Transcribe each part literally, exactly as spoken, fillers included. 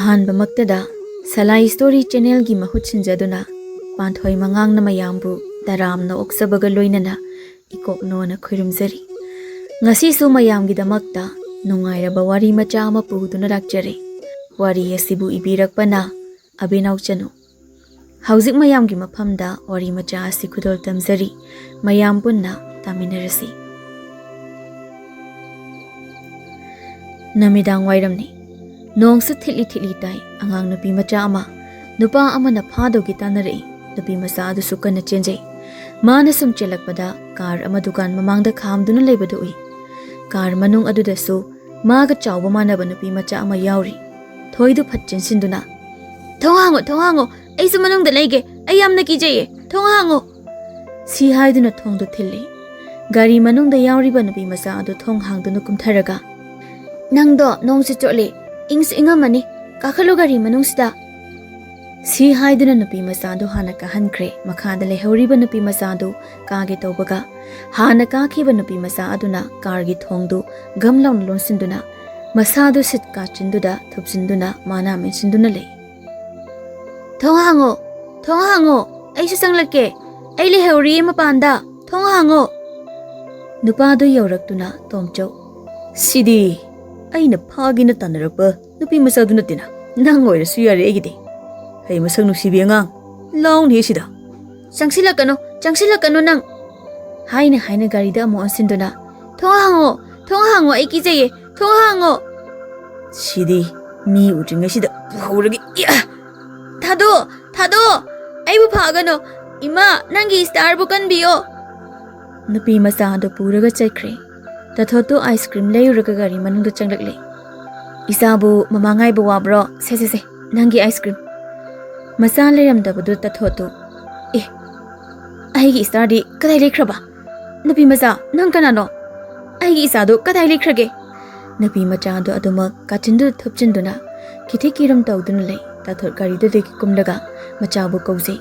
ꯑꯍꯥꯟꯕꯃꯛꯇꯗ ꯁꯂꯥꯏ story ꯆꯦꯅꯦꯜꯒꯤ ꯃꯍꯨꯠ ꯁꯤꯟꯖꯗꯨꯅ ꯄꯥꯟꯊꯣꯏ ꯃꯉꯥꯡꯅ ꯃꯌꯥꯝꯕꯨ ꯇꯔꯥꯝꯅ ꯑꯣꯛꯆꯕꯒ ꯂꯣꯏꯅꯅ ꯏꯀꯣꯛꯅꯣꯅ ꯈꯣꯏꯔꯨꯝꯖꯔꯤ꯫ ꯉꯁꯤꯁꯨ ꯃꯌꯥꯝꯒꯤꯗꯃꯛꯇ ꯅꯨꯡꯉꯥꯏꯔꯕ ꯋꯥꯔꯤ ꯃꯆꯥ ꯑꯃ ꯄꯨꯗꯨꯅ ꯂꯥꯛꯆꯔꯦ꯫ ꯋꯥꯔꯤ ꯑꯁꯤꯕꯨ ꯏꯕꯤꯔꯛꯄꯅ ꯑꯕꯦꯅꯥꯎ ꯆꯅꯨ꯫ ꯍꯧꯖꯤꯛ ꯃꯌꯥꯝꯒꯤ ꯃꯐꯝꯗ ꯋꯥꯔꯤ ꯃꯆꯥ ꯑꯁꯤ ꯈꯨꯗꯣꯜ ꯇꯝꯖꯔꯤ꯫ ꯃꯌꯥꯝ ꯄꯨꯟꯅ ꯇꯥꯃꯤꯟꯅꯔꯁꯤ꯫ ꯅꯨꯃꯤꯗꯥꯡ ꯋꯥꯏꯔꯝꯅꯤ꯫ ꯅꯣꯡꯁꯨ ꯊꯤꯠꯂꯤ ꯊꯤꯠꯂꯤ ꯇꯥꯏ꯫ ꯑꯉꯥꯡ ꯅꯨꯄꯤ ꯃꯆꯥ ꯑꯃ ꯅꯨꯄꯥ ꯑꯃꯅ ꯐꯥꯗꯧꯒꯤ ꯇꯥꯟꯅꯔꯛꯏ꯫ ꯅꯨꯄꯤ ꯃꯆꯥ ꯑꯗꯨꯁꯨ ꯀꯟꯅ ꯆꯦꯟꯖꯩ꯫ ꯃꯥꯅ ꯁꯨꯝ ꯆꯦꯜꯂꯛꯄꯗ ꯀꯥꯔ ꯑꯃ ꯗꯨꯀꯥꯟ ꯃꯃꯥꯡꯗ ꯈꯥꯝꯗꯨꯅ ꯂꯩꯕꯗꯨ ꯎꯏ꯫ ꯀꯥꯔ ꯃꯅꯨꯡ ꯑꯗꯨꯗꯁꯨ ꯃꯥꯒ ꯆꯥꯎꯕ ꯃꯥꯟꯅꯕ ꯅꯨꯄꯤ ꯃꯆꯥ ꯑꯃ ꯌꯥꯎꯔꯤ꯫ ꯊꯣꯏꯗꯨ ꯐꯠ ꯆꯦꯟꯁꯤꯟꯗꯨꯅ, "ꯊꯣꯡ ꯍꯥꯡꯉꯣ, ꯊꯣꯡ ꯍꯥꯡꯉꯣ, ꯑꯩꯁꯨ ꯃꯅꯨꯡꯗ ꯂꯩꯒꯦ, ꯑꯩ ꯌꯥꯝꯅ ꯀꯤꯖꯩꯌꯦ, ꯊꯣꯡ ꯍꯥꯡꯉꯣ!" ꯁꯤ ꯍꯥꯏꯗꯨꯅ ꯊꯣꯡꯗꯨ ꯊꯤꯜꯂꯤ꯫ ꯒꯥꯔꯤ ꯃꯅꯨꯡꯗ ꯌꯥꯎꯔꯤꯕ ꯅꯨꯄꯤ ꯃꯆꯥ ꯑꯗꯨ ꯊꯣꯡ ꯍꯥꯡꯗꯨꯅ ꯀꯨꯝꯊꯔꯒ, "ꯅꯪꯗꯣ ꯅꯣꯡꯁꯨ ꯆꯣꯠꯂꯤ, ꯏꯪꯁꯨ ꯏꯪꯉꯝꯃꯅꯤ, ꯀꯥꯈꯠꯂꯨ ꯒꯥꯔꯤ ꯃꯅꯨꯡꯁꯤꯗ!" ꯁꯤ ꯍꯥꯏꯗꯨꯅ ꯅꯨꯄꯤ ꯃꯆꯥꯗꯨ ꯍꯥꯟꯅ ꯀꯥꯍꯟꯈ꯭ꯔꯦ꯫ ꯃꯈꯥꯗ ꯂꯩꯍꯧꯔꯤꯕ ꯅꯨꯄꯤ ꯃꯆꯥꯗꯨ ꯀꯥꯒꯦ ꯇꯧꯕꯒ, ꯍꯥꯟꯅ ꯀꯥꯈꯤꯕ ꯅꯨꯄꯤ ꯃꯆꯥ ꯑꯗꯨꯅ ꯀꯥꯔꯒꯤ ꯊꯣꯡꯗꯨ ꯒꯝ ꯂꯥꯎꯅ ꯂꯣꯟꯁꯤꯟꯗꯨꯅ, ꯃꯁꯥꯗꯨ ꯁꯤꯠ ꯀꯥꯆꯤꯟꯗꯨꯗ ꯊꯨꯞꯆꯤꯟꯗꯨꯅ ꯃꯥꯅ ꯃꯦꯟꯁꯤꯟꯗꯨꯅ ꯂꯩ꯫ "ꯊꯣꯡ ꯍꯥꯡꯉꯣ! ꯊꯣꯡ ꯍꯥꯡꯉꯣ! ꯑꯩꯁꯨ ꯆꯪꯂꯛꯀꯦ! ꯑꯩ ꯂꯩꯍꯧꯔꯤ ꯃꯄꯥꯟꯗ! ꯊꯣꯡ ꯍꯥꯡꯉꯣ!" ꯅꯨꯄꯥꯗꯨ ꯌꯧꯔꯛꯇꯨꯅ, "ꯇꯣꯝꯆꯧ, ꯁꯤꯗꯤ ꯑꯩꯅ ꯐꯥꯒꯦꯅ ꯇꯥꯟꯅꯔꯛꯄ ꯅꯨꯄꯤ ꯃꯆꯥꯗꯨ ꯅꯠꯇꯦꯅ꯫ ꯅꯪ ꯑꯣꯏꯔꯁꯨ ꯌꯥꯔꯦ ꯑꯩꯒꯤꯗꯤ꯫ ꯍꯩ ꯃꯁꯛ ꯅꯨꯡꯁꯤꯕꯤ ꯑꯉꯥꯡ, ꯂꯥꯎꯅꯦ ꯁꯤꯗ!" "ꯆꯪꯁꯤꯜꯂꯛꯀꯅꯨ, ꯆꯪꯁꯤꯜꯂꯛꯀꯅꯨ ꯅꯪ!" ꯍꯥꯏꯅ ꯍꯥꯏꯅ ꯒꯥꯔꯤꯗ ꯑꯃꯨꯛ ꯑꯣꯟꯁꯤꯟꯗꯨꯅ, "ꯊꯣꯡ ꯍꯥꯡꯉꯣ! ꯊꯣꯡ ꯍꯥꯡꯉꯣ! ꯑꯩ ꯀꯤꯖꯩꯌꯦ! ꯊꯣꯡ ꯍꯥꯡꯉꯣ!" "ꯁꯤꯗꯤ ꯃꯤ ꯎꯗ꯭ꯔꯤꯉꯩꯁꯤꯗ ꯄꯨꯍꯧꯔꯒꯦ!" ꯏꯌꯥ! "ꯊꯥꯗꯣ! ꯊꯥꯗꯣ! ꯑꯩꯕꯨ ꯐꯥꯒꯅꯣ! ꯏꯃꯥ, ꯅꯪꯒꯤ ꯁ꯭ꯇꯥꯔꯕꯨ ꯀꯟꯕꯤꯌꯣ!" ꯅꯨꯄꯤ ꯃꯆꯥ ꯑꯗꯨ ꯄꯨꯔꯒ ꯆꯠꯈ꯭ꯔꯦ꯫ ꯇꯥꯊꯣꯠꯇꯨ ꯑꯥꯏꯁ ꯀ꯭ꯔꯤꯝ ꯂꯩꯔꯨꯔꯒ ꯒꯥꯔꯤ ꯃꯅꯨꯡꯗ ꯆꯪꯂꯛꯂꯦ꯫ "ꯏꯆꯥꯕꯨ ꯃꯃꯥ ꯉꯥꯏꯕ ꯋꯥꯕ꯭ꯔꯣ? ꯁꯦ, ꯁꯦ, ꯁꯦ, ꯅꯪꯒꯤ ꯑꯥꯏꯁ ꯀ꯭ꯔꯤꯝ!" ꯃꯆꯥ ꯂꯩꯔꯝꯗꯕꯗꯨ ꯇꯥꯊꯣꯠꯇꯨ, "ꯑꯦ, ꯑꯩꯒꯤ ꯁ꯭ꯇꯥꯔꯗꯤ ꯀꯗꯥꯏ ꯂꯩꯈ꯭ꯔꯕ? ꯅꯨꯄꯤ ꯃꯆꯥ, ꯅꯪ ꯀꯅꯥꯅꯣ? ꯑꯩꯒꯤ ꯏꯆꯥꯗꯨ ꯀꯗꯥꯏ ꯂꯩꯈ꯭ꯔꯒꯦ?" ꯅꯨꯄꯤ ꯃꯆꯥꯗꯨ ꯑꯗꯨꯃꯛ ꯀꯥꯆꯤꯟꯗꯨꯗ ꯊꯨꯞꯆꯤꯟꯗꯨꯅ ꯈꯤꯊꯤ ꯀꯤꯔꯝ ꯇꯧꯗꯨꯅ ꯂꯩ꯫ ꯇꯥꯊꯣꯠ ꯒꯥꯔꯤꯗꯨꯗꯒꯤ ꯀꯨꯝꯂꯒ ꯃꯆꯥꯕꯨ ꯀꯧꯖꯩ꯫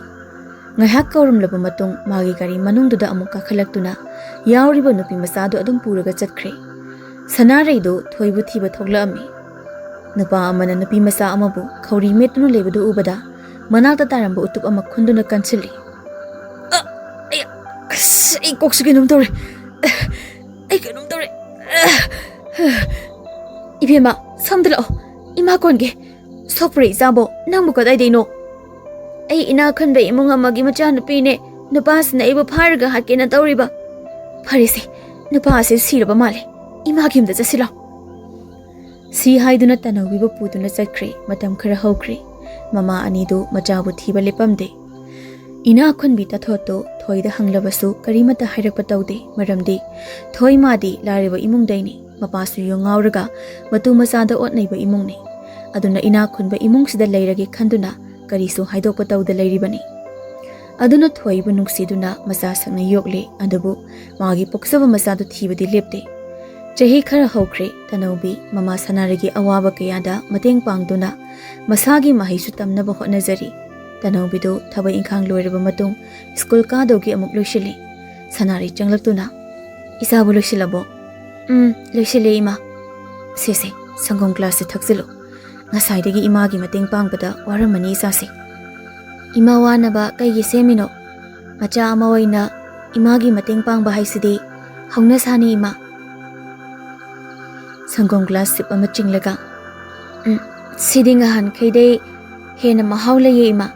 ꯉꯥꯏꯍꯥꯛ ꯀꯧꯔꯝꯂꯕ ꯃꯇꯨꯡ ꯃꯥꯒꯤ ꯒꯥꯔꯤ ꯃꯅꯨꯡꯗꯨꯗ ꯑꯃꯨꯛ ꯀꯥꯈꯠꯂꯛꯇꯨꯅ ꯌꯥꯎꯔꯤꯕ ꯅꯨꯄꯤ ꯃꯆꯥꯗꯨ ꯑꯗꯨꯝ ꯄꯨꯔꯒ ꯆꯠꯈ꯭ꯔꯦ꯫ ꯁꯅꯥꯔꯩꯗꯨ ꯊꯣꯏꯕꯨ ꯊꯤꯕ ꯊꯣꯛꯂꯛꯑꯝꯃꯤ꯫ ꯅꯨꯄꯥ ꯑꯃꯅ ꯅꯨꯄꯤ ꯃꯆꯥ ꯑꯃꯕꯨ ꯈꯧꯔꯤ ꯃꯦꯠꯇꯨꯅ ꯂꯩꯕꯗꯨ ꯎꯕꯗ ꯃꯅꯥꯛꯇ ꯇꯥꯔꯝꯕ ꯎꯇꯨꯞ ꯑꯃ ꯈꯨꯟꯗꯨꯅ ꯀꯟꯁꯤꯜꯂꯤ꯫ "ꯑ, ꯑꯩ, ꯑꯁ, ꯑꯩ ꯀꯣꯛꯁꯤ ꯀꯩꯅꯣꯝ ꯇꯧꯔꯦ꯫ ꯑꯩ ꯀꯩꯅꯣꯝ ꯇꯧꯔꯦ꯫ ꯏꯕꯦꯝꯃ, ꯁꯣꯝꯗ ꯂꯥꯛꯑꯣ꯫ ꯏꯃꯥ ꯀꯣꯟꯒꯦ꯫ ꯁꯣꯛꯄ꯭ꯔꯥ ꯏꯆꯥꯕꯣ? ꯅꯪꯕꯨ ꯀꯗꯥꯏꯗꯩꯅꯣ?" "ꯑꯩ ꯏꯅꯥꯛ ꯈꯨꯟꯕ ꯏꯃꯨꯡ ꯑꯃꯒꯤ ꯃꯆꯥꯅꯨꯄꯤꯅꯦ꯫ ꯅꯨꯄꯥꯁꯤꯅ ꯑꯩꯕꯨ ꯐꯥꯔꯒ ꯍꯥꯠꯀꯦꯅ ꯇꯧꯔꯤꯕ꯫ ꯐꯔꯦꯁꯦ, ꯅꯨꯄꯥ ꯑꯁꯤ ꯁꯤꯔꯕ ꯃꯥꯜꯂꯦ꯫ ꯏꯃꯥꯒꯤ ꯌꯨꯝꯗ ꯆꯠꯁꯤ ꯂꯥꯎ꯫" ꯁꯤ ꯍꯥꯏꯗꯨꯅ ꯇꯅꯧꯕꯤꯕꯨ ꯄꯨꯗꯨꯅ ꯆꯠꯈ꯭ꯔꯦ꯫ ꯃꯇꯝ ꯈꯔ ꯍꯧꯈ꯭ꯔꯦ꯫ ꯃꯃꯥ ꯑꯅꯤꯗꯨ ꯃꯆꯥꯕꯨ ꯊꯤꯕ ꯂꯦꯞꯄꯝꯗꯦ꯫ ꯏꯅꯥꯛ ꯈꯨꯟꯕꯤ ꯇꯥꯊꯣꯠꯇꯨ ꯊꯣꯏꯗ ꯍꯪꯂꯕꯁꯨ ꯀꯔꯤꯃꯠꯇ ꯍꯥꯏꯔꯛꯄ ꯇꯧꯗꯦ꯫ ꯃꯔꯝꯗꯤ ꯊꯣꯏ ꯃꯥꯗꯤ ꯂꯥꯏꯔꯕ ꯏꯃꯨꯡꯗꯩꯅꯤ꯫ ꯃꯄꯥꯁꯨ ꯌꯨ ꯉꯥꯎꯔꯒ ꯃꯇꯨ ꯃꯆꯥꯗ ꯑꯣꯠꯅꯩꯕ ꯏꯃꯨꯡꯅꯤ꯫ ꯑꯗꯨꯅ ꯏꯅꯥꯛ ꯈꯨꯟꯕ ꯏꯃꯨꯡꯁꯤꯗ ꯂꯩꯔꯒꯦ ꯈꯟꯗꯨꯅ ꯀꯔꯤꯁꯨ ꯍꯥꯏꯗꯣꯛꯄ ꯇꯧꯗ ꯂꯩꯔꯤꯕꯅꯤ꯫ ꯑꯗꯨꯅ ꯊꯣꯏꯕꯨ ꯅꯨꯡꯁꯤꯗꯨꯅ ꯃꯆꯥ ꯁꯛꯅ ꯌꯣꯛꯂꯦ꯫ ꯑꯗꯨꯕꯨ ꯃꯥꯒꯤ ꯄꯣꯛꯆꯕ ꯃꯆꯥꯗꯨ ꯊꯤꯕꯗꯤ ꯂꯦꯞꯇꯦ꯫ ꯆꯍꯤ ꯈꯔ ꯍꯧꯈ꯭ꯔꯦ꯫ ꯇꯅꯧꯕꯤ ꯃꯃꯥ ꯁꯅꯥꯔꯩꯒꯤ ꯑꯋꯥꯕ ꯀꯌꯥꯗ ꯃꯇꯦꯡ ꯄꯥꯡꯗꯨꯅ ꯃꯁꯥꯒꯤ ꯃꯍꯩꯁꯨ ꯇꯝꯅꯕ ꯍꯣꯠꯅꯖꯔꯤ꯫ ꯇꯅꯧꯕꯤꯗꯨ ꯊꯕꯛ ꯏꯪꯈꯥꯡ ꯂꯣꯏꯔꯕ ꯃꯇꯨꯡ ꯁ꯭ꯀꯨꯜ ꯀꯥꯗꯧꯒꯤ ꯑꯃꯨꯛ ꯂꯣꯏꯁꯤꯜꯂꯤ꯫ ꯁꯅꯥꯔꯩ ꯆꯪꯂꯛꯇꯨꯅ, "ꯏꯆꯥꯕꯨ ꯂꯣꯏꯁꯤꯜꯂꯕꯣ?" "ꯎꯝ, ꯂꯣꯏꯁꯤꯜꯂꯦ, ꯏꯃꯥ꯫" "ꯁꯦ, ꯁꯦ, ꯁꯪꯒꯣꯝ ꯒ꯭ꯂꯥꯁꯁꯦ ꯊꯛꯆꯤꯜꯂꯨ꯫ ꯉꯁꯥꯏꯗꯒꯤ ꯏꯃꯥꯒꯤ ꯃꯇꯦꯡ ꯄꯥꯡꯕꯗ ꯋꯥꯔꯝꯃꯅꯤ ꯏꯆꯥꯁꯦ꯫" "ꯏꯃꯥ ꯋꯥꯅꯕ ꯀꯩꯒꯤ ꯁꯦꯝꯃꯤꯅꯣ? ꯃꯆꯥ ꯑꯃ ꯑꯣꯏꯅ ꯏꯃꯥꯒꯤ ꯃꯇꯦꯡ ꯄꯥꯡꯕ ꯍꯥꯏꯁꯤꯗꯤ ꯍꯧꯅꯁꯥꯅꯤ, ꯏꯃꯥ꯫" ꯁꯪꯒꯣꯝ ꯒ꯭ꯂꯥꯁ ꯁꯤꯞ ꯑꯃ ꯆꯤꯡꯂꯒ, "ꯎꯝ, ꯁꯤꯗꯤ ꯉꯍꯥꯟꯈꯩꯗꯩ ꯍꯦꯟꯅ ꯃꯍꯥꯎ ꯂꯩꯌꯦ, ꯏꯃꯥ꯫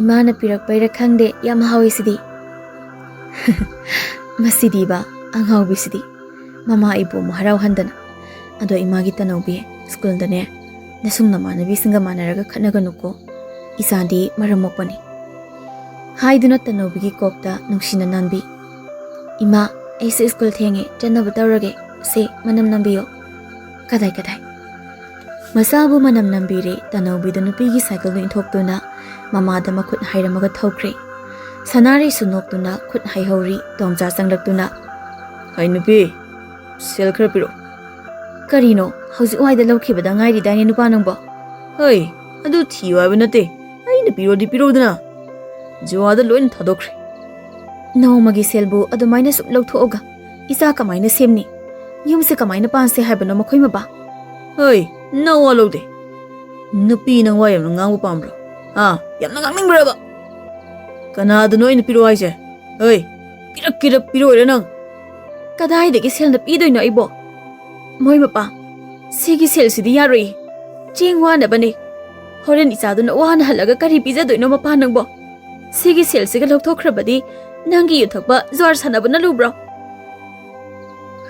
ꯏꯃꯥꯅ ꯄꯤꯔꯛꯄꯩꯔ ꯈꯪꯗꯦ, ꯌꯥꯝ ꯍꯥꯎꯋꯦ ꯁꯤꯗꯤ꯫" "ꯃꯁꯤꯗꯤꯕ, ꯑꯉꯥꯎꯕꯤꯁꯤꯗꯤ꯫" ꯃꯃꯥ ꯏꯕꯣꯝ ꯍꯔꯥꯎꯍꯟꯗꯅ, "ꯑꯗꯣ ꯏꯃꯥꯒꯤ ꯇꯅꯧꯕꯤ, ꯁ꯭ꯀꯨꯜꯗꯅꯦ ꯅꯁꯨꯡ ꯅꯃꯥꯟꯅꯕꯤꯁꯤꯡꯒ ꯃꯥꯟꯅꯔꯒ ꯈꯠꯅꯒꯅꯨꯀꯣ꯫ ꯏꯆꯥꯗꯤ ꯃꯔꯝ ꯃꯣꯛꯄꯅꯤ꯫" ꯍꯥꯏꯗꯨꯅ ꯇꯅꯧꯕꯤꯒꯤ ꯀꯣꯛꯇ ꯅꯨꯡꯁꯤꯅ ꯅꯥꯟꯕꯤ꯫ "ꯏꯃꯥ, ꯑꯩꯁꯨ ꯁ꯭ꯀꯨꯜ ꯊꯦꯡꯉꯦ, ꯆꯠꯅꯕ ꯇꯧꯔꯒꯦ꯫ ꯁꯦ, ꯃꯅꯝ ꯅꯝꯕꯤꯌꯣ꯫" "ꯀꯗꯥꯏ, ꯀꯗꯥꯏ?" ꯃꯆꯥꯕꯨ ꯃꯅꯝ ꯅꯝꯕꯤꯔꯦ꯫ ꯇꯅꯧꯕꯤꯗꯨ ꯅꯨꯄꯤꯒꯤ ꯁꯥꯏꯀꯜꯗꯨ ꯏꯟꯊꯣꯛꯇꯨꯅ ꯃꯃꯥꯗ ꯃꯈꯨꯠ ꯍꯥꯏꯔꯝꯃꯒ ꯊꯧꯈ꯭ꯔꯦ꯫ ꯁꯅꯥꯔꯩꯁꯨ ꯅꯣꯛꯇꯨꯅ ꯈꯨꯠ ꯍꯥꯏꯍꯧꯔꯤ꯫ ꯇꯣꯝꯆꯥ ꯆꯪꯂꯛꯇꯨꯅ, "ꯍꯩ ꯅꯨꯄꯤ, ꯁꯦꯜ ꯈꯔ ꯄꯤꯔꯛꯑꯣ꯫" "ꯀꯔꯤꯅꯣ? ꯍꯧꯖꯤꯛ ꯋꯥꯏꯗ ꯂꯧꯈꯤꯕꯗ ꯉꯥꯏꯔꯤꯗꯥꯏꯅꯦ ꯅꯨꯄꯥ ꯅꯪꯕꯣ?" "ꯍꯩ, ꯑꯗꯨ ꯊꯤꯌꯨ ꯍꯥꯏꯕ ꯅꯠꯇꯦ꯫ ꯑꯩꯅ ꯄꯤꯔꯣꯗꯤ ꯄꯤꯔꯧꯗꯅ꯫ ꯖꯨꯋꯥꯗ ꯂꯣꯏꯅ ꯊꯥꯗꯣꯛꯈ꯭ꯔꯦ꯫" "ꯅꯣꯡꯃꯒꯤ ꯁꯦꯜꯕꯨ ꯑꯗꯨꯃꯥꯏꯅ ꯁꯨꯝ ꯂꯧꯊꯣꯛꯑꯒ ꯏꯆꯥ ꯀꯃꯥꯏꯅ ꯁꯦꯝꯅꯤ? ꯌꯨꯝꯁꯦ ꯀꯃꯥꯏꯅ ꯄꯥꯟꯁꯦ ꯍꯥꯏꯕꯅꯣ ꯃꯈꯣꯏ ꯃꯕꯥ?" "ꯍꯩ, ꯅꯋꯥ ꯂꯧꯗꯦ꯫ ꯅꯨꯄꯤ ꯅꯪ ꯋꯥ ꯌꯥꯝꯅ ꯉꯥꯡꯕ ꯄꯥꯝꯕ꯭ꯔꯣ? ꯑꯥ, ꯌꯥꯝꯅ ꯉꯥꯡꯅꯤꯡꯕ꯭ꯔꯕ? ꯀꯅꯥꯗꯅꯣ ꯑꯩꯅ ꯄꯤꯔꯛꯑꯣ ꯍꯥꯏꯁꯦ? ꯍꯣꯏ, ꯄꯤꯔꯛꯀꯦꯔ ꯄꯤꯔꯛꯑꯣꯏꯔ ꯅꯪ? ꯀꯗꯥꯏꯗꯒꯤ ꯁꯦꯜꯅ ꯄꯤꯗꯣꯏꯅꯣ ꯑꯩꯕꯣ? ꯃꯣꯏ ꯃꯄꯥ, ꯁꯤꯒꯤ ꯁꯦꯜꯁꯤꯗꯤ ꯌꯥꯔꯣꯏꯌꯦ꯫ ꯆꯦꯡ ꯋꯥꯅꯕꯅꯦ꯫ ꯍꯣꯔꯦꯟ ꯏꯆꯥꯗꯨꯅ ꯋꯥꯅ ꯍꯜꯂꯒ ꯀꯔꯤ ꯄꯤꯖꯗꯣꯏꯅꯣ ꯃꯄꯥ ꯅꯪꯕꯣ? ꯁꯤꯒꯤ ꯁꯦꯜꯁꯤꯒ ꯂꯧꯊꯣꯛꯈ꯭ꯔꯕꯗꯤ ꯅꯪꯒꯤ ꯌꯨ ꯊꯛꯄ ꯖ꯭ꯋꯥꯔ ꯁꯥꯟꯅꯕꯅ ꯂꯨꯕ꯭ꯔꯣ?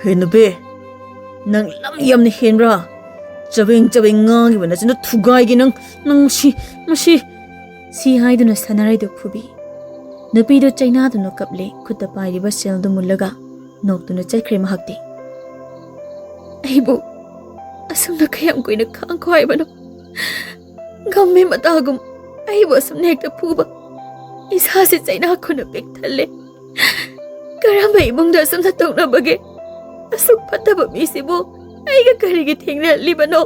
ꯍꯦ ꯅꯨꯄꯤ, ꯅꯪ ꯂꯝ ꯌꯥꯝꯅ ꯍꯦꯟꯕ꯭ꯔꯥ? ꯆꯕꯦꯡ ꯆꯕꯦꯡ ꯉꯥꯡꯉꯤꯕ ꯅꯆꯤꯟꯗꯣ ꯊꯨꯒꯥꯏꯒꯦ ꯅꯪ, ꯅꯪ ꯁꯤ, ꯃꯁꯤ꯫ ꯁꯤ ꯍꯥꯏꯗꯨꯅ ꯁꯅꯥꯔꯩꯗꯨ ꯐꯨꯕꯤ꯫ ꯅꯨꯄꯤꯗꯨ ꯆꯩꯅꯥꯗꯨꯅ ꯀꯞꯂꯦ, ꯈꯨꯠꯇ ꯄꯥꯏꯔꯤꯕ ꯁꯦꯜꯗꯨ ꯃꯨꯜꯂꯒ ꯅꯣꯛꯇꯨꯅ ꯆꯠꯈ꯭ꯔꯦ ꯃꯍꯥꯛꯇꯤ꯫ ꯑꯩꯕꯨ ꯑꯁꯨꯝꯅ ꯀꯌꯥꯝ ꯀꯨꯏꯅ ꯈꯥꯡꯈꯣ ꯍꯥꯏꯕꯅꯣ? ꯒꯝꯃꯦ ꯃꯇꯥꯒꯨꯝ ꯑꯩꯕꯨ ꯑꯁꯨꯝꯅ ꯍꯦꯛꯇ ꯐꯨꯕ? ꯏꯁꯥꯁꯦ ꯆꯩꯅꯥ ꯈꯨꯅ ꯄꯤꯛ ꯊꯜꯂꯦ꯫ ꯀꯔꯝꯕ ꯏꯃꯨꯡꯗ ꯑꯁꯨꯝꯅ ꯇꯧꯅꯕꯒꯦ? ꯑꯁꯨꯛ ꯐꯠꯇꯕ ꯃꯤꯁꯤꯕꯨ ꯑꯩꯒ ꯀꯔꯤꯒꯤ ꯊꯦꯡꯅꯍꯜꯂꯤꯕꯅꯣ?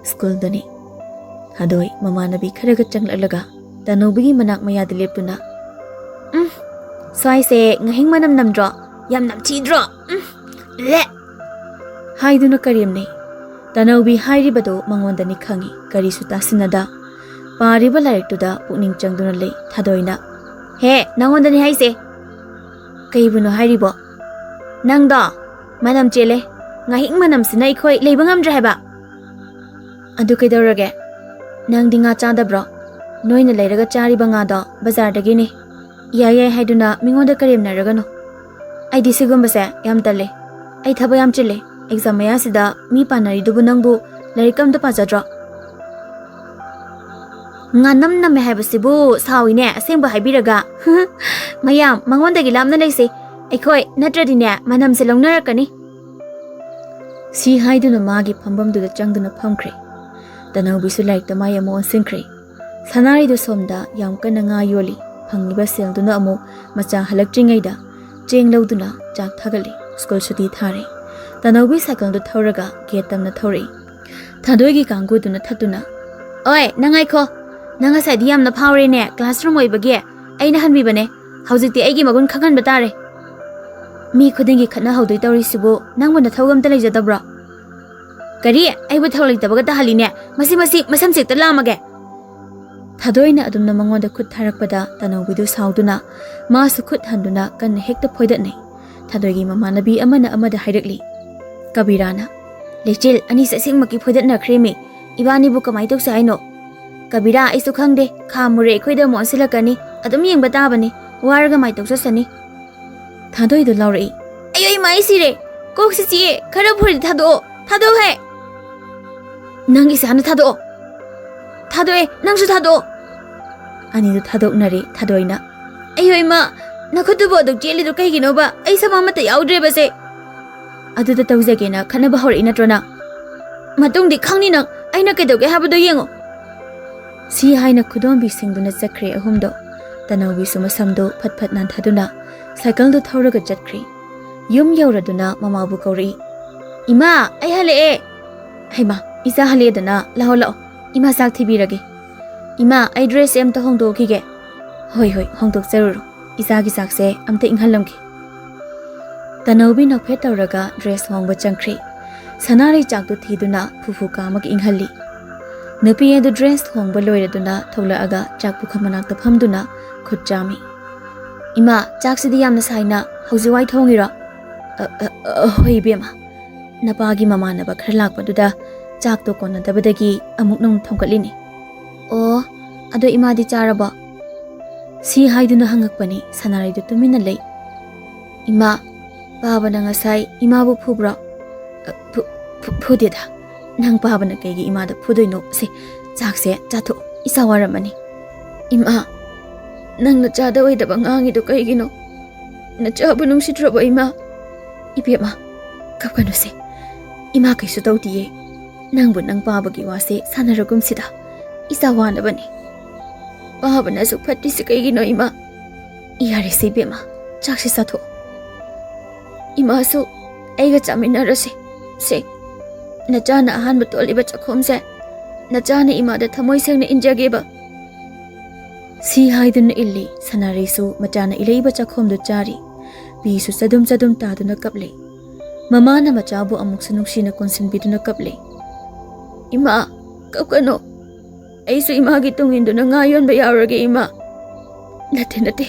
ꯁ꯭ꯀꯨꯜꯗꯅꯤ꯫ ꯊꯥꯗꯣꯏ ꯃꯃꯥꯟꯅꯕꯤ ꯈꯔꯒ ꯆꯪꯂꯛꯂꯒ ꯇꯅꯧꯕꯤꯒꯤ ꯃꯅꯥꯛ ꯃꯌꯥꯗ ꯂꯦꯞꯇꯨꯅ, "ꯎꯝ, ꯁ꯭ꯋꯥꯏꯁꯦ ꯉꯥꯍꯤꯡ ꯃꯅꯝ ꯅꯝꯗ꯭ꯔꯣ? ꯌꯥꯝ ꯅꯝꯊꯤꯗ꯭ꯔꯣ? ꯎꯝ, ꯂꯦ!" ꯍꯥꯏꯗꯨꯅ ꯀꯔꯦꯝꯅꯩ꯫ ꯇꯅꯧꯕꯤ ꯍꯥꯏꯔꯤꯕꯗꯨ ꯃꯉꯣꯟꯗꯅꯤ ꯈꯪꯏ, ꯀꯔꯤꯁꯨ ꯇꯥꯁꯤꯟꯅꯗ ꯄꯥꯔꯤꯕ ꯂꯥꯏꯔꯤꯛꯇꯨꯗ ꯄꯨꯛꯅꯤꯡ ꯆꯪꯗꯨꯅ ꯂꯩ꯫ ꯊꯥꯗꯣꯏꯅ, "ꯍꯦ, ꯅꯉꯣꯟꯗꯅꯤ ꯍꯥꯏꯁꯦ!" "ꯀꯩꯕꯨꯅꯣ ꯍꯥꯏꯔꯤꯕꯣ?" "ꯅꯪꯗꯣ ꯃꯅꯝ ꯆꯦꯜꯂꯦ꯫ ꯉꯥꯍꯤꯡ ꯃꯅꯝꯁꯤꯅ ꯑꯩꯈꯣꯏ ꯂꯩꯕ ꯉꯝꯗ꯭ꯔꯦ ꯍꯥꯏꯕ꯫" "ꯑꯗꯨ ꯀꯩꯗꯧꯔꯒꯦ? ꯅꯪꯗꯤ ꯉꯥ ꯆꯥꯗꯕ꯭ꯔꯣ? ꯅꯣꯏꯅ ꯂꯩꯔꯒ ꯆꯥꯔꯤꯕ ꯉꯥꯗꯣ ꯕꯖꯥꯔꯗꯒꯤꯅꯦ꯫ ꯌꯥꯏ ꯌꯥꯏ ꯍꯥꯏꯗꯨꯅ ꯃꯤꯉꯣꯟꯗ ꯀꯔꯦꯝꯅꯔꯒꯅꯨ꯫ ꯑꯩꯗꯤ ꯁꯤꯒꯨꯝꯕꯁꯦ ꯌꯥꯝ ꯇꯜꯂꯦ꯫ ꯑꯩ ꯊꯕꯛ ꯌꯥꯝ ꯆꯤꯜꯂꯦ꯫ ꯑꯦꯛꯖꯥꯝ ꯃꯌꯥꯁꯤꯗ ꯃꯤ ꯄꯥꯟꯅꯔꯤꯗꯨꯕꯨ ꯅꯪꯕꯨ ꯂꯥꯏꯔꯤꯛ ꯑꯝꯇ ꯄꯥꯖꯗ꯭ꯔꯣ?" "ꯉꯥꯅꯝ ꯅꯝꯃꯦ ꯍꯥꯏꯕꯁꯤꯕꯨ ꯁꯥꯎꯏꯅꯦ, ꯑꯁꯦꯡꯕ ꯍꯥꯏꯕꯤꯔꯒ꯫" "ꯃꯌꯥꯝ, ꯃꯉꯣꯟꯗꯒꯤ ꯂꯥꯞꯅ ꯂꯩꯁꯦ꯫ ꯑꯩꯈꯣꯏ ꯅꯠꯇ꯭ꯔꯗꯤꯅꯦ, ꯃꯅꯝꯁꯦ ꯂꯧꯅꯔꯛꯀꯅꯤ꯫" ꯁꯤ ꯍꯥꯏꯗꯨꯅ ꯃꯥꯒꯤ ꯐꯝꯐꯝꯗꯨꯗ ꯆꯪꯗꯨꯅ ꯐꯝꯈ꯭ꯔꯦ꯫ ꯇꯅꯧꯕꯤꯁꯨ ꯂꯥꯏꯔꯤꯛꯇ ꯃꯥꯏ ꯑꯃꯨꯛ ꯑꯣꯟꯁꯤꯟꯈ꯭ꯔꯦ꯫ ꯁꯅꯥꯔꯩꯗꯨ ꯁꯣꯝꯗ ꯌꯥꯝ ꯀꯟꯅ ꯉꯥ ꯌꯣꯜꯂꯤ꯫ ꯐꯪꯂꯤꯕ ꯁꯦꯜꯗꯨꯅ ꯑꯃꯨꯛ ꯃꯆꯥ ꯍꯜꯂꯛꯇ꯭ꯔꯤꯉꯩꯗ ꯆꯦꯡ ꯂꯧꯗꯨꯅ ꯆꯥꯛ ꯊꯥꯒꯠꯂꯤ꯫ ꯁ꯭ꯀꯨꯜ ꯁꯨꯇꯤ ꯊꯥꯔꯦ꯫ ꯇꯅꯧꯕꯤ ꯁꯥꯏꯀꯜꯗꯨ ꯊꯧꯔꯒ ꯒꯦꯠ ꯇꯝꯅ ꯊꯧꯔꯛꯏ꯫ ꯊꯥꯗꯣꯏꯒꯤ ꯀꯥꯡꯒꯨꯗꯨꯅ ꯊꯠꯇꯨꯅ, "ꯑꯣꯏ, ꯅꯪ ꯉꯥꯏꯈꯣ꯫ ꯅꯪ ꯉꯁꯥꯏꯗꯤ ꯌꯥꯝꯅ ꯐꯥꯎꯔꯦꯅꯦ, ꯀ꯭ꯂꯥꯁꯔꯨꯝ ꯑꯣꯏꯕꯒꯤ꯫ ꯑꯩꯅ ꯍꯟꯕꯤꯕꯅꯦ꯫ ꯍꯧꯖꯤꯛꯇꯤ ꯑꯩꯒꯤ ꯃꯒꯨꯟ ꯈꯪꯍꯟꯕ ꯇꯥꯔꯦ꯫ ꯃꯤ ꯈꯨꯗꯤꯡꯒꯤ ꯈꯠꯅꯍꯧꯗꯣꯏ ꯇꯧꯔꯤꯁꯤꯕꯨ ꯅꯪꯕꯨ ꯅꯊꯧ ꯑꯝꯇ ꯂꯩꯖꯗꯕ꯭ꯔꯣ?" "ꯀꯔꯤ? ꯑꯩꯕꯨ ꯊꯧ ꯂꯩꯇꯕꯒ ꯇꯥꯍꯜꯂꯤꯅꯦ? ꯃꯁꯤ, ꯃꯁꯤ, ꯃꯁꯝ ꯁꯦꯛꯇ ꯂꯥꯝꯃꯒꯦ!" ꯊꯥꯗꯣꯏꯅ ꯑꯗꯨꯝꯅ ꯃꯉꯣꯟꯗ ꯈꯨꯠ ꯊꯥꯔꯛꯄꯗ ꯇꯅꯧꯕꯤꯗꯨ ꯁꯥꯎꯗꯨꯅ ꯃꯥꯁꯨ ꯈꯨꯠ ꯍꯟꯗꯨꯅ ꯀꯟꯅ ꯍꯦꯛꯇ ꯐꯣꯏꯗꯠꯅꯩ꯫ ꯊꯥꯗꯣꯏꯒꯤ ꯃꯃꯥꯟꯅꯕꯤ ꯑꯃꯅ ꯑꯃꯗ ꯍꯥꯏꯔꯛꯂꯤ꯫ ꯀꯕꯤꯔꯥꯅ, "ꯂꯩꯆꯤꯜ, ꯑꯅꯤꯁꯦ ꯑꯁꯦꯡꯃꯛꯀꯤ ꯐꯣꯏꯗꯠꯅꯈ꯭ꯔꯦꯃꯤ꯫ ꯏꯕꯥꯅꯤꯕꯨ ꯀꯃꯥꯏ ꯇꯧꯁꯦ ꯍꯥꯏꯅꯣ?" "ꯀꯕꯤꯔꯥ, ꯑꯩꯁꯨ ꯈꯪꯗꯦ꯫ ꯈꯥꯝꯃꯨꯔꯦ ꯑꯩꯈꯣꯏꯗ ꯑꯃꯨꯛ ꯑꯣꯟꯁꯤꯜꯂꯛꯀꯅꯤ꯫ ꯑꯗꯨꯝ ꯌꯦꯡꯕ ꯇꯥꯕꯅꯤ꯫ ꯋꯥꯔꯒ ꯃꯥꯏ ꯇꯧꯖꯁꯅꯤ꯫" ꯊꯥꯗꯣꯏꯗꯣ ꯂꯥꯎꯔꯛꯏ꯫ "ꯑꯌꯣ ꯏꯃꯥ, ꯑꯩ ꯁꯤꯔꯦ! ꯀꯣꯛꯁꯤ ꯆꯤꯛꯑꯦ! ꯈꯔ ꯐꯨꯔꯗꯤ ꯊꯥꯗꯣꯛꯑꯣ! ꯊꯥꯗꯣꯛꯑꯣ ꯍꯦ!" "ꯅꯪ ꯏꯁꯥꯅ ꯊꯥꯗꯣꯛꯑꯣ!" "ꯊꯥꯗꯣꯛꯑꯦ! ꯅꯪꯁꯨ ꯊꯥꯗꯣꯛꯑꯣ!" ꯑꯅꯤꯗꯨ ꯊꯥꯗꯣꯛꯅꯔꯦ꯫ ꯊꯥꯗꯣꯏꯅ, "ꯑꯌꯣ ꯏꯃꯥ, ꯅꯈꯨꯠꯇꯨꯕꯨ ꯑꯗꯨꯛ ꯆꯦꯠꯂꯤꯗꯨ ꯀꯩꯒꯤꯅꯣꯕ? ꯑꯩ ꯁꯝ ꯑꯃꯠꯇ ꯌꯥꯎꯗ꯭ꯔꯦꯕꯁꯦ!" "ꯑꯗꯨꯗ ꯇꯧꯖꯒꯦꯅ ꯈꯠꯅꯕ ꯍꯧꯔꯛꯏ ꯅꯠꯇ꯭ꯔꯣ ꯅꯪ? ꯃꯇꯨꯡꯗꯤ ꯈꯪꯅꯤ ꯅꯪ ꯑꯩꯅ ꯀꯩꯗꯧꯒꯦ ꯍꯥꯏꯕꯗꯣ ꯌꯦꯡꯉꯣ!" ꯁꯤ ꯍꯥꯏꯅ ꯈꯨꯗꯣꯝꯕꯤ ꯁꯤꯡꯗꯨꯅ ꯆꯠꯈ꯭ꯔꯦ ꯑꯍꯨꯝꯗꯣ꯫ ꯇꯅꯧꯕꯤꯁꯨ ꯃꯁꯝꯗꯣ ꯐꯠ ꯐꯠ ꯅꯥꯟꯊꯗꯨꯅ ꯁꯥꯏꯀꯜꯗꯨ ꯊꯧꯔꯒ ꯆꯠꯈ꯭ꯔꯦ꯫ ꯌꯨꯝ ꯌꯧꯔꯗꯨꯅ ꯃꯃꯥꯕꯨ ꯀꯧꯔꯛꯏ꯫ "ꯏꯃꯥ, ꯑꯩ ꯍꯜꯂꯛꯑꯦ!" "ꯍꯩꯃꯥ, ꯏꯆꯥ ꯍꯜꯂꯛꯑꯦꯗꯅ, ꯂꯥꯛꯑꯣ ꯂꯥꯛꯑꯣ, ꯏꯃꯥ ꯆꯥꯛ ꯊꯤꯕꯤꯔꯒꯦ꯫ ꯏꯃꯥ, ꯑꯩ ꯗ꯭ꯔꯦꯁꯁꯦ ꯑꯝꯇ ꯍꯣꯡꯗꯣꯛꯈꯤꯒꯦ꯫" "ꯍꯣꯏ ꯍꯣꯏ, ꯍꯣꯡꯗꯣꯛꯆꯔꯨꯔꯣ꯫ ꯏꯆꯥꯒꯤ ꯆꯥꯛꯁꯦ ꯑꯝꯇ ꯏꯪꯍꯜꯂꯝꯒꯦ꯫" ꯇꯅꯧꯕꯤ ꯅꯣꯛꯐꯦꯠ ꯇꯧꯔꯒ ꯗ꯭ꯔꯦꯁ ꯍꯣꯡꯕ ꯆꯪꯈ꯭ꯔꯦ꯫ ꯁꯅꯥꯔꯩ ꯆꯥꯛꯇꯨ ꯊꯤꯗꯨꯅ ꯐꯨꯐꯨ ꯀꯥꯝꯃꯒ ꯏꯪꯍꯜꯂꯤ꯫ ꯅꯨꯄꯤ ꯑꯗꯨ ꯗ꯭ꯔꯦꯁ ꯍꯣꯡꯕ ꯂꯣꯏꯔꯗꯨꯅ ꯊꯣꯛꯂꯛꯑꯒ ꯆꯥꯛ ꯄꯨꯈꯝ ꯃꯅꯥꯛꯇ ꯐꯝꯗꯨꯅ ꯈꯨꯠ ꯆꯥꯝꯃꯤ꯫ "ꯏꯃꯥ, ꯆꯥꯛꯁꯤꯗꯤ ꯌꯥꯝꯅ ꯁꯥꯏꯅ, ꯍꯧꯖꯤꯛ ꯋꯥꯏ ꯊꯣꯡꯉꯤꯔꯣ?" "ꯑ, ꯑ, ꯑ, ꯍꯣꯏ ꯏꯕꯦꯝꯃ, ꯅꯄꯥꯒꯤ ꯃꯃꯥꯟꯅꯕ ꯈꯔ ꯂꯥꯛꯄꯗꯨꯗ ꯆꯥꯛꯇꯣ ꯀꯣꯟꯅꯗꯕꯗꯒꯤ ꯑꯃꯨꯛ ꯅꯧꯅ ꯊꯣꯡꯒꯠꯂꯤꯅꯤ꯫" "ꯑꯣ, ꯑꯗꯣ ꯏꯃꯥꯗꯤ ꯆꯥꯔꯕꯣ?" ꯁꯤ ꯍꯥꯏꯗꯨꯅ ꯍꯪꯉꯛꯄꯅꯤ꯫ ꯁꯅꯥꯔꯩꯗꯨ ꯇꯨꯃꯤꯟꯅ ꯂꯩ꯫ "ꯏꯃꯥ, ꯄꯥꯕꯅ ꯉꯁꯥꯏ ꯏꯃꯥꯕꯨ ꯐꯨꯕ꯭ꯔꯣ?" "ꯑ, ꯐꯨ-, ꯐꯨ-, ꯐꯨꯗꯦꯗ꯫ ꯅꯪ ꯄꯥꯕꯅ ꯀꯩꯒꯤ ꯏꯃꯥꯗ ꯐꯨꯗꯣꯏꯅꯣ? ꯁꯦ, ꯆꯥꯛꯁꯦ ꯆꯥꯊꯣꯛ, ꯏꯆꯥ ꯋꯥꯔꯝꯃꯅꯤ꯫" "ꯏꯃꯥ, ꯅꯪ ꯅꯆꯥꯗ ꯑꯣꯏꯗꯕ ꯉꯥꯡꯉꯤꯗꯣ ꯀꯩꯒꯤꯅꯣ? ꯅꯆꯥꯕꯨ ꯅꯨꯡꯁꯤꯗ꯭ꯔꯕꯣ ꯏꯃꯥ?" "ꯏꯕꯦꯝꯃ, ꯀꯞꯀꯅꯨꯁꯦ꯫ ꯏꯃꯥ ꯀꯩꯁꯨ ꯇꯧꯗꯤꯌꯦ꯫ ꯅꯪꯕꯨ ꯅꯪ ꯄꯥꯕꯒꯤ ꯋꯥꯁꯦ ꯁꯥꯟꯅꯔꯒꯨꯝꯁꯤꯗ꯫ ꯏꯆꯥ ꯋꯥꯅꯕꯅꯤ꯫ ꯄꯥꯕꯅ ꯑꯁꯨꯛ ꯐꯠꯇ꯭ꯔꯤꯁꯤ ꯀꯩꯒꯤꯅꯣ ꯏꯃꯥ?" "ꯌꯥꯔꯦꯁꯦ ꯏꯕꯦꯝꯃ, ꯆꯥꯛꯁꯦ ꯆꯥꯊꯣꯛꯑꯣ꯫ ꯏꯃꯥꯁꯨ ꯑꯩꯒ ꯆꯥꯃꯤꯟꯅꯔꯁꯦ꯫ ꯁꯦ, ꯅꯆꯥꯅ ꯑꯍꯥꯟꯕ ꯇꯣꯠꯂꯤꯕ ꯆꯥꯛꯈꯣꯝꯁꯦ ꯅꯆꯥꯅ ꯏꯃꯥꯗ ꯊꯃꯣꯏ ꯁꯦꯡꯅ ꯏꯟꯖꯒꯦꯕ꯫" ꯁꯤ ꯍꯥꯏꯗꯨꯅ ꯏꯜꯂꯤ꯫ ꯁꯅꯥꯔꯩꯁꯨ ꯃꯆꯥꯅ ꯏꯜꯂꯛꯏꯕ ꯆꯥꯛꯈꯣꯝꯗꯨ ꯆꯥꯔꯤ꯫ ꯄꯤꯁꯨ ꯆꯗꯨꯝ ꯆꯗꯨꯝ ꯇꯥꯗꯨꯅ ꯀꯞꯂꯤ꯫ ꯃꯃꯥꯅ ꯃꯆꯥꯕꯨ ꯑꯃꯨꯛꯁꯨ ꯅꯨꯡꯁꯤꯅ ꯀꯣꯟꯁꯤꯟꯕꯤꯗꯨꯅ ꯀꯞꯂꯦ꯫ "ꯏꯃꯥ, ꯀꯞꯀꯅꯨ꯫ ꯑꯩꯁꯨ ꯏꯃꯥꯒꯤ ꯇꯨꯡ ꯏꯟꯗꯨꯅ ꯉꯥ ꯌꯣꯟꯕ ꯌꯥꯎꯔꯒꯦ, ꯏꯃꯥ꯫" "ꯅꯠꯇꯦ, ꯅꯠꯇꯦ꯫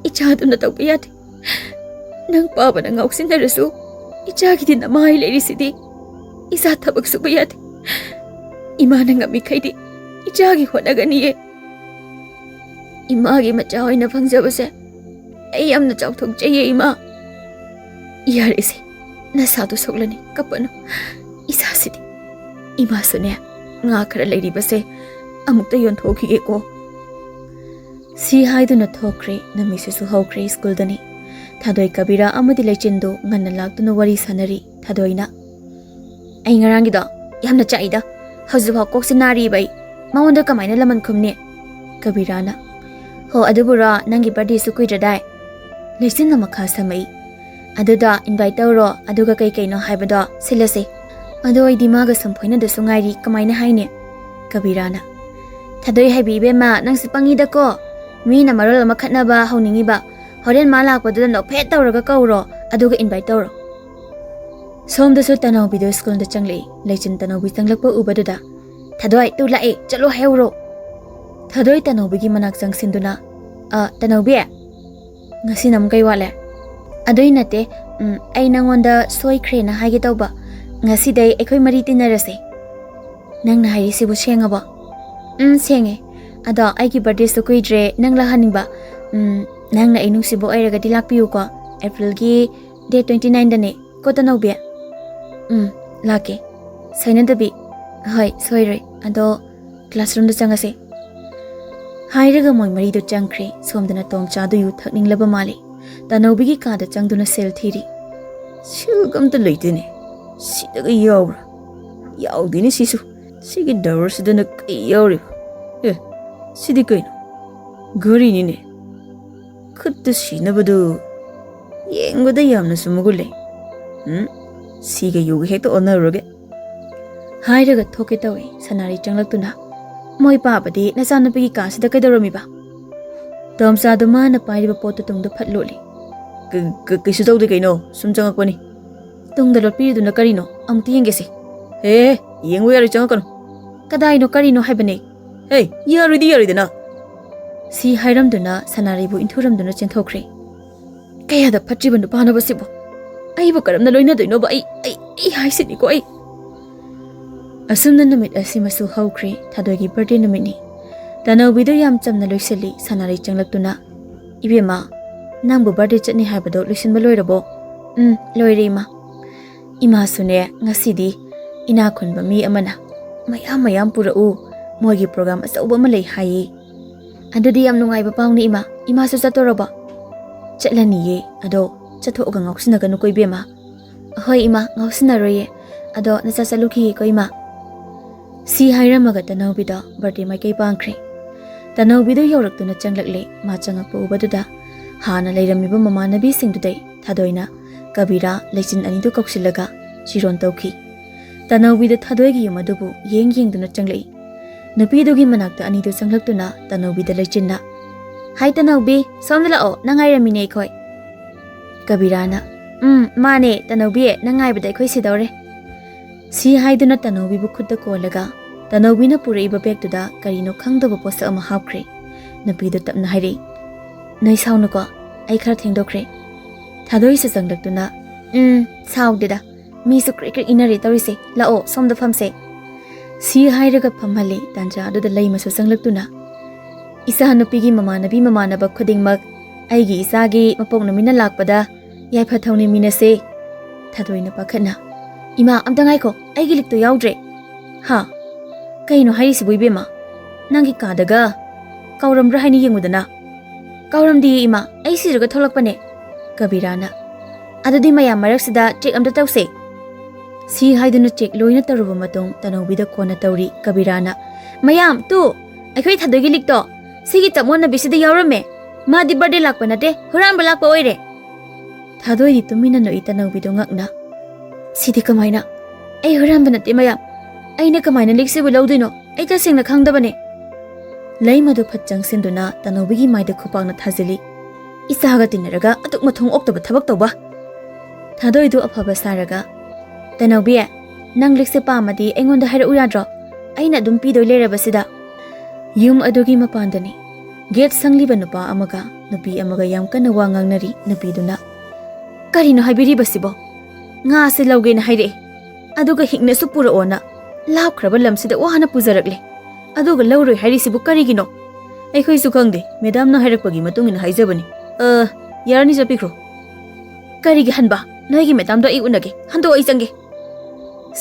ꯏꯆꯥꯗꯨꯅ ꯇꯧꯕ ꯌꯥꯗꯦ꯫ ꯅꯪ ꯄꯥꯕꯅ ꯉꯥꯎꯁꯤꯟꯅꯔꯁꯨ ꯏꯆꯥꯒꯤꯗꯤ ꯅꯃꯥꯏ ꯂꯩꯔꯤꯁꯤꯗꯤ꯫ ꯏꯆꯥ ꯊꯕꯛ ꯁꯨꯕ ꯌꯥꯗꯦ꯫ ꯏꯃꯥꯅ ꯉꯝꯃꯤꯈꯩꯗꯤ ꯏꯆꯥꯒꯤ ꯍꯣꯠꯅꯒꯅꯤꯌꯦ꯫ ꯏꯃꯥꯒꯤ ꯃꯆꯥ ꯑꯣꯏꯅ ꯐꯪꯖꯕꯁꯦ ꯑꯩ ꯌꯥꯝꯅ ꯆꯥꯎꯊꯣꯛꯆꯩꯌꯦ, ꯏꯃꯥ꯫" "ꯌꯥꯔꯦꯁꯦ, ꯅꯁꯥꯗꯣ ꯁꯣꯛꯂꯅꯤ, ꯀꯞꯄꯅꯨ꯫ ꯏꯆꯥꯁꯤꯗꯤ꯫ ꯏꯃꯥꯁꯨꯅꯦ, ꯉꯥ ꯈꯔ ꯂꯩꯔꯤꯕꯁꯦ ꯑꯃꯨꯛꯇ ꯌꯣꯟꯊꯣꯛꯈꯤꯒꯦꯀꯣ꯫" ꯁꯤ ꯍꯥꯏꯗꯨꯅ ꯊꯣꯛꯈ꯭ꯔꯦ꯫ ꯅꯨꯃꯤꯠꯁꯤꯁꯨ ꯍꯧꯈ꯭ꯔꯦ ꯁ꯭ꯀꯨꯜꯗꯅꯤ꯫ ꯊꯥꯗꯣꯏ, ꯀꯕꯤꯔꯥ ꯑꯃꯗꯤ ꯂꯩꯆꯤꯟꯗꯣ ꯉꯟꯅ ꯂꯥꯛꯇꯨꯅ ꯋꯥꯔꯤ ꯁꯥꯟꯅꯔꯤ꯫ ꯊꯥꯗꯣꯏꯅ, "ꯑꯩ ꯉꯔꯥꯡꯒꯤꯗꯣ ꯌꯥꯝꯅ ꯆꯥꯛꯏꯗ꯫ ꯍꯧꯖꯤꯛꯐꯥꯎ ꯀꯣꯛꯁꯦ ꯅꯥꯔꯤꯕ ꯑꯩ꯫ ꯃꯉꯣꯟꯗ ꯀꯃꯥꯏꯅ ꯂꯃꯟ ꯈꯨꯝꯅꯤ?" ꯀꯕꯤꯔꯥꯅ, "ꯍꯣ, ꯑꯗꯨꯕꯨꯔꯣ, ꯅꯪꯒꯤ ꯕꯥꯔꯗꯦꯁꯨ ꯀꯨꯏꯗ꯭ꯔꯗꯥꯏ?" ꯂꯩꯆꯤꯟꯅ ꯃꯈꯥ ꯁꯝꯃꯛꯏ꯫ "ꯑꯗꯨꯗ ꯏꯟꯚꯥꯏꯠ ꯇꯧꯔꯣ, ꯑꯗꯨꯒ ꯀꯩ ꯀꯩꯅꯣ ꯍꯥꯏꯕꯗꯣ ꯁꯤꯜꯂꯁꯦ꯫ ꯑꯗꯣ ꯑꯩꯗꯤ ꯃꯥꯒ ꯁꯨꯝ ꯐꯣꯏꯅꯗꯁꯨ ꯉꯥꯏꯔꯤ, ꯀꯃꯥꯏꯅ ꯍꯥꯏꯅꯤ?" ꯀꯕꯤꯔꯥꯅ, "ꯊꯥꯗꯣꯏ ꯍꯥꯏꯕꯤ ꯏꯕꯦꯝꯃ, ꯅꯪꯁꯨ ꯄꯪꯉꯤꯗꯀꯣ꯫ ꯃꯤꯅ ꯃꯔꯣꯜ ꯑꯃ ꯈꯠꯅꯕ ꯍꯧꯅꯤꯡꯉꯤꯕ꯫ ꯍꯣꯔꯦꯟ ꯃꯥ ꯂꯥꯛꯄꯗꯨꯗ ꯅꯣꯛꯐꯦꯠ ꯇꯧꯔꯒ ꯀꯧꯔꯣ, ꯑꯗꯨꯒ ꯏꯟꯚꯥꯏꯠ ꯇꯧꯔꯣ꯫" ꯁꯣꯝꯗꯁꯨ ꯇꯅꯧꯕꯤꯗꯣ ꯁ꯭ꯀꯨꯜꯗ ꯆꯪꯂꯛꯏ꯫ ꯂꯩꯆꯤꯟ ꯇꯅꯧꯕꯤ ꯆꯪꯂꯛꯄ ꯎꯕꯗꯨꯗ, "ꯊꯥꯗꯣꯏ, ꯇꯨ ꯂꯥꯛꯑꯦ, ꯆꯠꯂꯣ ꯍꯥꯏꯍꯧꯔꯣ꯫" ꯊꯥꯗꯣꯏ ꯇꯅꯧꯕꯤꯒꯤ ꯃꯅꯥꯛ ꯆꯪꯁꯤꯟꯗꯨꯅ, "ꯑ, ꯇꯅꯧꯕꯤ, ꯉꯁꯤ ꯅꯪ ꯀꯩ ꯋꯥꯠꯂꯦ?" "ꯑꯗꯨꯏ ꯅꯠꯇꯦ, ꯎꯝ, ꯑꯩ ꯅꯪꯉꯣꯟꯗ ꯁꯣꯏꯈ꯭ꯔꯦꯅ ꯍꯥꯏꯒꯦ ꯇꯧꯕ꯫ ꯉꯁꯤꯗꯩ ꯑꯩꯈꯣꯏ ꯃꯔꯤ ꯇꯤꯟꯅꯔꯁꯦ꯫" "ꯅꯪꯅ ꯍꯥꯏꯔꯤꯁꯤꯕꯨ ꯁꯦꯡꯉꯕꯣ?" "ꯎꯝ, ꯁꯦꯡꯉꯦ꯫ ꯑꯗꯣ ꯑꯩꯒꯤ ꯕꯥꯔꯗꯦꯁꯨ ꯀꯨꯏꯗ꯭ꯔꯦ, ꯅꯪ ꯂꯥꯛꯍꯟꯅꯤꯡꯕ꯫ ꯎꯝ, ꯅꯪꯅ ꯑꯩ ꯅꯨꯡꯁꯤꯕ ꯑꯣꯏꯔꯒꯗꯤ ꯂꯥꯛꯄꯤꯌꯨꯀꯣ꯫ ꯑꯦꯄ꯭ꯔꯤꯜꯒꯤ ꯗꯦꯠ ꯇ꯭ꯋꯦꯟꯇꯤ ꯅꯥꯏꯟꯗꯅꯦ꯫ ꯀꯣ ꯇꯅꯧꯕꯤ?" "ꯎꯝ, ꯂꯥꯛꯀꯦ꯫ ꯁꯣꯏꯅꯗꯕꯤ꯫" "ꯍꯣꯏ, ꯁꯣꯏꯔꯣꯏ꯫ ꯑꯗꯣ ꯀ꯭ꯂꯥꯁꯔꯨꯝꯗ ꯆꯪꯉꯁꯦ꯫" ꯍꯥꯏꯔꯒ ꯃꯣꯏ ꯃꯔꯤꯗꯣ ꯆꯪꯈ꯭ꯔꯦ꯫ ꯁꯣꯝꯗꯅ ꯇꯣꯝꯆꯥꯗꯨ ꯌꯨ ꯊꯛꯅꯤꯡꯂꯕ ꯃꯥꯜꯂꯤ꯫ ꯇꯅꯧꯕꯤꯒꯤ ꯀꯥꯗ ꯆꯪꯗꯨꯅ ꯁꯦꯜ ꯊꯤꯔꯤ꯫ "ꯁꯦꯜꯒ ꯑꯝꯇ ꯂꯩꯇꯦꯅꯦ꯫ ꯁꯤꯗꯒ ꯌꯥꯎꯕ꯭ꯔꯥ? ꯌꯥꯎꯗꯦꯅꯦ ꯁꯤꯁꯨ꯫ ꯁꯤꯒꯤ ꯗ꯭ꯔꯥꯋꯔꯁꯤꯗꯅ ꯀꯩ ꯌꯥꯎꯔꯤꯕ? ꯑꯦ, ꯁꯤꯗꯤ ꯀꯩꯅꯣ? ꯘꯔꯤꯅꯤꯅꯦ꯫ ꯈꯨꯠꯇ ꯁꯤꯅꯕꯗꯨ ꯌꯦꯡꯕꯗ ꯌꯥꯝꯅꯁꯨ ꯃꯒꯨꯟ ꯂꯩ꯫ ꯎꯝ, ꯁꯤꯒ ꯌꯨꯒ ꯍꯦꯛꯇ ꯑꯣꯟꯅꯔꯨꯔꯒꯦ꯫" ꯍꯥꯏꯔꯒ ꯊꯣꯛꯀꯦ ꯇꯧꯏ꯫ ꯁꯅꯥꯔꯩ ꯆꯪꯂꯛꯇꯨꯅ, "ꯃꯣꯏ ꯄꯥꯕꯗꯤ ꯅꯆꯥꯅꯨꯄꯤꯒꯤ ꯀꯥꯁꯤꯗ ꯀꯩꯗꯧꯔꯝꯃꯤꯕ?" ꯇꯣꯝꯆꯥꯗꯨ ꯃꯥꯅ ꯄꯥꯏꯔꯤꯕ ꯄꯣꯠꯇꯨ ꯇꯨꯡꯗ ꯐꯠ ꯂꯣꯠꯂꯤ꯫ "ꯀ-, ꯀ-, ꯀꯩꯁꯨ ꯇꯧꯗꯦ ꯀꯩꯅꯣ, ꯁꯨꯝ ꯆꯪꯉꯛꯄꯅꯤ꯫" ꯇꯨꯡꯗ ꯂꯣꯠꯄꯤꯔꯤꯗꯨꯅ ꯀꯔꯤꯅꯣ? ꯑꯃꯨꯛꯇ ꯌꯦꯡꯒꯦꯁꯦ꯫ "ꯍꯦ, ꯌꯦꯡꯕ ꯌꯥꯔꯣꯏ, ꯆꯪꯉꯛꯀꯅꯨ"꯫ "ꯀꯗꯥꯏꯅꯣ, ꯀꯔꯤꯅꯣ ꯍꯥꯏꯕꯅꯦ?" "ꯍꯦ, ꯌꯥꯔꯣꯏꯗꯤ ꯌꯥꯔꯣꯏꯗꯅ"꯫ ꯁꯤ ꯍꯥꯏꯔꯝꯗꯨꯅ ꯁꯅꯥꯔꯩꯕꯨ ꯏꯟꯊꯨꯔꯝꯗꯨꯅ ꯆꯦꯟꯊꯣꯛꯈ꯭ꯔꯦ꯫ "ꯀꯌꯥꯗ ꯐꯠꯇ꯭ꯔꯤꯕ ꯅꯨꯄꯥꯅꯣꯕ ꯁꯤꯕꯨ! ꯑꯩꯕꯨ ꯀꯔꯝꯅ ꯂꯣꯏꯅꯗꯣꯏꯅꯣꯕ? ꯑꯩ, ꯑꯩ, ꯑꯩ ꯍꯥꯏꯁꯤꯅꯤꯀꯣ ꯑꯩ"꯫ ꯑꯁꯨꯝꯅ ꯅꯨꯃꯤꯠ ꯑꯁꯤꯃꯁꯨ ꯍꯧꯈ꯭ꯔꯦ꯫ ꯊꯥꯗꯣꯏꯒꯤ birthday ꯅꯨꯃꯤꯠꯅꯤ꯫ ꯇꯅꯧꯕꯤꯗꯨ ꯌꯥꯝ ꯆꯝꯅ ꯂꯣꯏꯁꯤꯜꯂꯤ꯫ ꯁꯅꯥꯔꯩ ꯆꯪꯂꯛꯇꯨꯅ, "ꯏꯕꯦꯝꯃ, ꯅꯪꯕꯨ birthday ꯆꯠꯅꯤ ꯍꯥꯏꯕꯗꯣ ꯂꯣꯏꯁꯤꯟꯕ ꯂꯣꯏꯔꯕꯣ?" "ꯎꯝ, ꯂꯣꯏꯔꯦ ꯏꯃꯥ"꯫ ꯏꯃꯥꯁꯨꯅꯦ, ꯉꯁꯤꯗꯤ ꯏꯅꯥꯛ ꯈꯨꯟꯕ ꯃꯤ ꯑꯃꯅ ꯃꯌꯥꯝ ꯃꯌꯥꯝ ꯄꯨꯔꯛꯎ, ꯃꯣꯏꯒꯤ program ꯑꯆꯧꯕ ꯑꯃ ꯂꯩ ꯍꯥꯏꯌꯦ꯫ "ꯑꯗꯨꯗꯤ ꯌꯥꯝ ꯅꯨꯡꯉꯥꯏꯕ ꯄꯥꯎꯅꯤ ꯏꯃꯥ꯫ ꯏꯃꯥꯁꯨ ꯆꯠꯇꯣꯔꯕꯣ?" "ꯆꯠꯂꯅꯤꯌꯦ꯫ ꯑꯗꯣ ꯆꯠꯊꯣꯛꯑꯒ ꯉꯥꯎꯁꯤꯟꯅꯒꯅꯨꯀꯣ ꯏꯕꯦꯝꯃ"꯫ "ꯑꯍꯣꯏ ꯏꯃꯥ, ꯉꯥꯎꯁꯤꯟꯅꯔꯣꯏꯌꯦ꯫ ꯑꯗꯣ ꯅꯆꯥ ꯆꯠꯂꯨꯈꯤꯒꯦꯀꯣ ꯏꯃꯥ"꯫ ꯁꯤ ꯍꯥꯏꯔꯝꯃꯒ ꯇꯅꯧꯕꯤꯗꯣ birthday ꯃꯥꯏꯀꯩ ꯄꯥꯡꯈ꯭ꯔꯦ꯫ ꯇꯅꯧꯕꯤꯗꯣ ꯌꯧꯔꯛꯇꯨꯅ ꯆꯪꯂꯛꯂꯦ꯫ ꯃꯥ ꯆꯪꯉꯛꯄ ꯎꯕꯗꯨꯗ ꯍꯥꯟꯅ ꯂꯩꯔꯝꯃꯤꯕ ꯃꯃꯥꯟꯅꯕꯤꯁꯤꯡꯗꯨꯗꯩ ꯊꯥꯗꯣꯏꯅ ꯀꯕꯤꯔꯥ, ꯂꯩꯆꯤꯟ ꯑꯅꯤꯗꯨ ꯀꯧꯁꯤꯜꯂꯒ ꯆꯤꯔꯣꯟ ꯇꯧꯈꯤ꯫ ꯇꯅꯧꯕꯤꯗ ꯊꯥꯗꯣꯏꯒꯤ ꯌꯨꯝ ꯑꯗꯨꯕꯨ ꯌꯦꯡ ꯌꯦꯡꯗꯨꯅ ꯆꯪꯂꯛꯏ꯫ ꯅꯨꯄꯤꯗꯨꯒꯤ ꯃꯅꯥꯛꯇ ꯑꯅꯤꯗꯨ ꯆꯪꯂꯛꯇꯨꯅ ꯇꯅꯧꯕꯤꯗ ꯂꯩꯆꯤꯟꯅ, "ꯍꯥꯏ ꯇꯅꯧꯕꯤ, ꯁꯣꯝꯗ ꯂꯥꯛꯑꯣ, ꯅꯪ ꯉꯥꯏꯔꯝꯃꯤꯅꯦ ꯑꯩꯈꯣꯏ"꯫ ꯀꯕꯤꯔꯥꯅ, "ꯎꯝ, ꯃꯥꯅꯦ ꯇꯅꯧꯕꯤ, ꯅꯪ ꯉꯥꯏꯕꯗ ꯑꯩꯈꯣꯏ ꯁꯤꯗꯧꯔꯦ"꯫ ꯁꯤ ꯍꯥꯏꯗꯨꯅ ꯇꯅꯧꯕꯤꯕꯨ ꯈꯨꯠꯇ ꯀꯣꯜꯂꯒ ꯇꯅꯧꯕꯤꯅ ꯄꯨꯔꯛꯏꯕ bagꯇꯨꯗ ꯀꯔꯤꯅꯣ ꯈꯪꯗꯕ ꯄꯣꯠꯁꯛ ꯑꯃ ꯍꯥꯞꯈ꯭ꯔꯦ꯫ ꯅꯨꯄꯤꯗꯨ ꯇꯞꯅ ꯍꯥꯏꯔꯛꯏ, "ꯅꯣꯏ ꯁꯥꯎꯅꯨꯀꯣ, ꯑꯩ ꯈꯔ ꯊꯦꯡꯗꯣꯛꯈ꯭ꯔꯦ"꯫ ꯊꯥꯗꯣꯏꯁꯨ ꯆꯪꯂꯛꯇꯨꯅ, "ꯎꯝ, ꯁꯥꯎꯗꯦꯗ, ꯃꯤꯁꯨ ꯀ꯭ꯔꯤꯛ ꯀ꯭ꯔꯤꯛ ꯏꯟꯅꯔꯦ ꯇꯧꯔꯤꯁꯦ, ꯂꯥꯛꯑꯣ ꯁꯣꯝꯗ ꯐꯝꯁꯦ"꯫ ꯁꯤ ꯍꯥꯏꯔꯒ ꯐꯝꯍꯜꯂꯤ꯫ ꯇꯥꯟꯖꯥ ꯑꯗꯨꯗ ꯂꯩꯃꯁꯨ ꯆꯪꯂꯛꯇꯨꯅ, "ꯏꯆꯥꯅꯨꯄꯤꯒꯤ ꯃꯃꯥꯟꯅꯕꯤ ꯃꯃꯥꯟꯅꯕ ꯈꯨꯗꯤꯡꯃꯛ ꯑꯩꯒꯤ ꯏꯆꯥꯒꯤ ꯃꯄꯣꯛ ꯅꯨꯃꯤꯠꯅ ꯂꯥꯛꯄꯗ ꯌꯥꯏꯐ ꯊꯧꯅꯤꯃꯤꯟꯅꯁꯦ"꯫ ꯊꯥꯗꯣꯏꯅ ꯄꯥꯈꯠꯅ, "ꯏꯃꯥ, ꯑꯝꯇ ꯉꯥꯏꯈꯣ, ꯑꯩꯒꯤ ꯂꯤꯛꯇꯣ ꯌꯥꯎꯗ꯭ꯔꯦ"꯫ "ꯍꯥ? ꯀꯩꯅꯣ ꯍꯥꯏꯔꯤꯁꯤꯕꯨ ꯏꯕꯦꯝꯃ? ꯅꯪꯒꯤ ꯀꯥꯗꯒ ꯀꯥꯎꯔꯝꯕ꯭ꯔꯥ ꯍꯥꯏꯅ ꯌꯦꯡꯉꯨꯗꯅ"꯫ "ꯀꯥꯎꯔꯝꯗꯤꯌꯦ ꯏꯃꯥ, ꯑꯩ ꯁꯤꯔꯒ ꯊꯣꯛꯂꯛꯄꯅꯦ"꯫ ꯀꯕꯤꯔꯥꯅ, "ꯑꯗꯨꯗꯤ ꯃꯌꯥꯝ ꯃꯔꯛꯁꯤꯗ check ꯑꯝꯇ ꯇꯧꯁꯦ"꯫ ꯁꯤ ꯍꯥꯏꯗꯨꯅ check ꯂꯣꯏꯅ ꯇꯧꯔꯕ ꯃꯇꯨꯡ ꯇꯅꯧꯕꯤꯗ ꯀꯣꯟꯅ ꯇꯧꯔꯤ꯫ ꯀꯕꯤꯔꯥꯅ, "ꯃꯌꯥꯝ, ꯇꯨ, ꯑꯩꯈꯣꯏ ꯊꯥꯗꯣꯏꯒꯤ ꯂꯤꯛꯇꯣ ꯁꯤꯒꯤ ꯆꯃꯣꯠꯅꯕꯤꯁꯤꯗ ꯌꯥꯎꯔꯝꯃꯦ꯫ ꯃꯥꯗꯤ birthday ꯂꯥꯛꯄ ꯅꯠꯇꯦ, ꯍꯨꯔꯥꯟꯕ ꯂꯥꯛꯄ ꯑꯣꯏꯔꯦ"꯫ ꯊꯥꯗꯣꯏꯗꯤ ꯇꯨꯃꯤꯟꯅ ꯅꯣꯛꯏ ꯇꯅꯧꯕꯤꯗꯣ ꯉꯛꯅ꯫ "ꯁꯤꯗꯤ ꯀꯃꯥꯏꯅ? ꯑꯩ ꯍꯨꯔꯥꯟꯕ ꯅꯠꯇꯦ ꯃꯌꯥꯝ꯫ ꯑꯩꯅ ꯀꯃꯥꯏꯅ ꯂꯤꯛꯁꯤꯕꯨ ꯂꯧꯗꯣꯏꯅꯣ? ꯑꯩ ꯇꯁꯦꯡꯅ ꯈꯪꯗꯕꯅꯦ"꯫ ꯂꯩꯃꯗꯨ ꯐꯠ ꯆꯪꯁꯤꯟꯗꯨꯅ ꯇꯅꯧꯕꯤꯒꯤ ꯃꯥꯏꯗ ꯈꯨꯄꯥꯛꯅ ꯊꯥꯖꯤꯜꯂꯤ꯫ "ꯏꯆꯥꯒ ꯇꯤꯟꯅꯔꯒ ꯑꯗꯨꯛ ꯃꯊꯣꯡ ꯑꯣꯛꯇꯕ ꯊꯕꯛ ꯇꯧꯕ"꯫ ꯊꯥꯗꯣꯏꯗꯨ ꯑꯐꯕ ꯁꯥꯔꯒ, "ꯇꯅꯧꯕꯤ, ꯅꯪ ꯂꯤꯛꯁꯦ ꯄꯥꯝꯃꯗꯤ ꯑꯩꯉꯣꯟꯗ ꯍꯥꯏꯔꯛꯎ ꯌꯥꯗ꯭ꯔꯣ? ꯑꯩꯅ ꯑꯗꯨꯝ ꯄꯤꯗꯣꯏ ꯂꯩꯔꯕꯁꯤꯗ꯫" ꯌꯨꯝ ꯑꯗꯨꯒꯤ ꯃꯄꯥꯟꯗꯅꯤ꯫ ꯒꯦꯠ ꯁꯪꯂꯤꯕ ꯅꯨꯄꯥ ꯑꯃꯒ ꯅꯨꯄꯤ ꯑꯃꯒ ꯌꯥꯝ ꯀꯟꯅ ꯋꯥ ꯉꯥꯡꯅꯔꯤ꯫ ꯅꯨꯄꯤꯗꯨꯅ, "ꯀꯔꯤꯅꯣ ꯍꯥꯏꯕꯤꯔꯤꯕꯁꯤꯕꯣ? ꯉꯥꯁꯦ ꯂꯧꯒꯦꯅ ꯍꯥꯏꯔꯛꯑꯦ, ꯑꯗꯨꯒ ꯍꯤꯡꯅꯁꯨ ꯄꯨꯔꯛꯑꯣꯅ꯫ ꯂꯥꯞꯈ꯭ꯔꯕ ꯂꯝꯁꯤꯗ ꯋꯥꯅ ꯄꯨꯖꯔꯛꯂꯦ, ꯑꯗꯨꯒ ꯂꯧꯔꯣꯏ ꯍꯥꯏꯔꯤꯁꯤꯕꯨ ꯀꯔꯤꯒꯤꯅꯣ?" "ꯑꯩꯈꯣꯏꯁꯨ ꯈꯪꯗꯦ, ꯃꯦꯗꯥꯝꯅ ꯍꯥꯏꯔꯛꯄꯒꯤ ꯃꯇꯨꯡ ꯏꯟꯅ ꯍꯥꯏꯖꯕꯅꯤ꯫ ꯑ, ꯌꯥꯔꯅꯤ, ꯆꯠꯄꯤꯈ꯭ꯔꯣ꯫" "ꯀꯔꯤꯒꯤ ꯍꯟꯕ? ꯅꯣꯏꯒꯤ ꯃꯦꯗꯥꯝꯗꯣ ꯑꯩ ꯎꯅꯒꯦ꯫ ꯍꯟꯗꯣꯛꯑꯣ, ꯑꯩ ꯆꯪꯒꯦ꯫"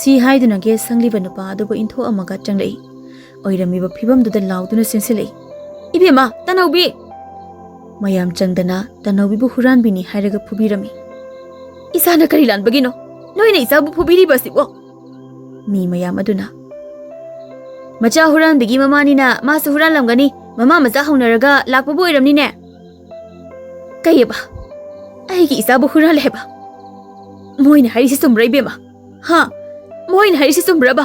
ꯁꯤ ꯍꯥꯏꯗꯨꯅ ꯒꯦꯠ ꯁꯪꯂꯤꯕ ꯅꯨꯄꯥ ꯑꯗꯨꯕꯨ ꯏꯟꯊꯣꯛꯑꯝꯃꯒ ꯆꯪꯂꯛꯏ꯫ ꯑꯣꯏꯔꯝꯃꯤꯕ ꯐꯤꯕꯝꯗꯨꯗ ꯂꯥꯎꯗꯨꯅ ꯆꯦꯟꯁꯤꯜꯂꯛꯏ꯫ "ꯏꯕꯦꯝꯃ, ꯇꯅꯧꯕꯤ!" ꯃꯌꯥꯝ ꯆꯪꯗꯅ ꯇꯅꯧꯕꯤꯕꯨ ꯍꯨꯔꯥꯟꯕꯤꯅꯤ ꯍꯥꯏꯔꯒ ꯐꯨꯕꯤꯔꯝꯃꯤ꯫ "ꯏꯆꯥꯅ ꯀꯔꯤ ꯂꯥꯟꯕꯒꯤꯅꯣ ꯅꯣꯏꯅ ꯏꯆꯥꯕꯨ ꯐꯨꯕꯤꯔꯤꯕ ꯑꯁꯤꯕꯣ?" ꯃꯤ ꯃꯌꯥꯝ ꯑꯗꯨꯅ, "ꯃꯆꯥ ꯍꯨꯔꯥꯟꯕꯤꯒꯤ ꯃꯃꯥꯅꯤꯅ ꯃꯥꯁꯨ ꯍꯨꯔꯥꯜꯂꯝꯒꯅꯤ, ꯃꯃꯥ ꯃꯆꯥ ꯍꯧꯅꯔꯒ ꯂꯥꯛꯄꯕꯨ ꯑꯣꯏꯔꯝꯅꯤꯅꯦ꯫" "ꯀꯩꯑꯕ? ꯑꯩꯒꯤ ꯏꯆꯥꯕꯨ ꯍꯨꯔꯥꯜꯂꯦ ꯍꯥꯏꯕ? ꯃꯣꯏꯅ ꯍꯥꯏꯔꯤꯁꯤ ꯆꯨꯝꯕ꯭ꯔꯥ, ꯏꯕꯦꯝꯃ? ꯍꯥ? ꯃꯣꯏꯅ ꯍꯥꯏꯔꯤꯁꯤ ꯆꯨꯝꯕ꯭ꯔꯕ?"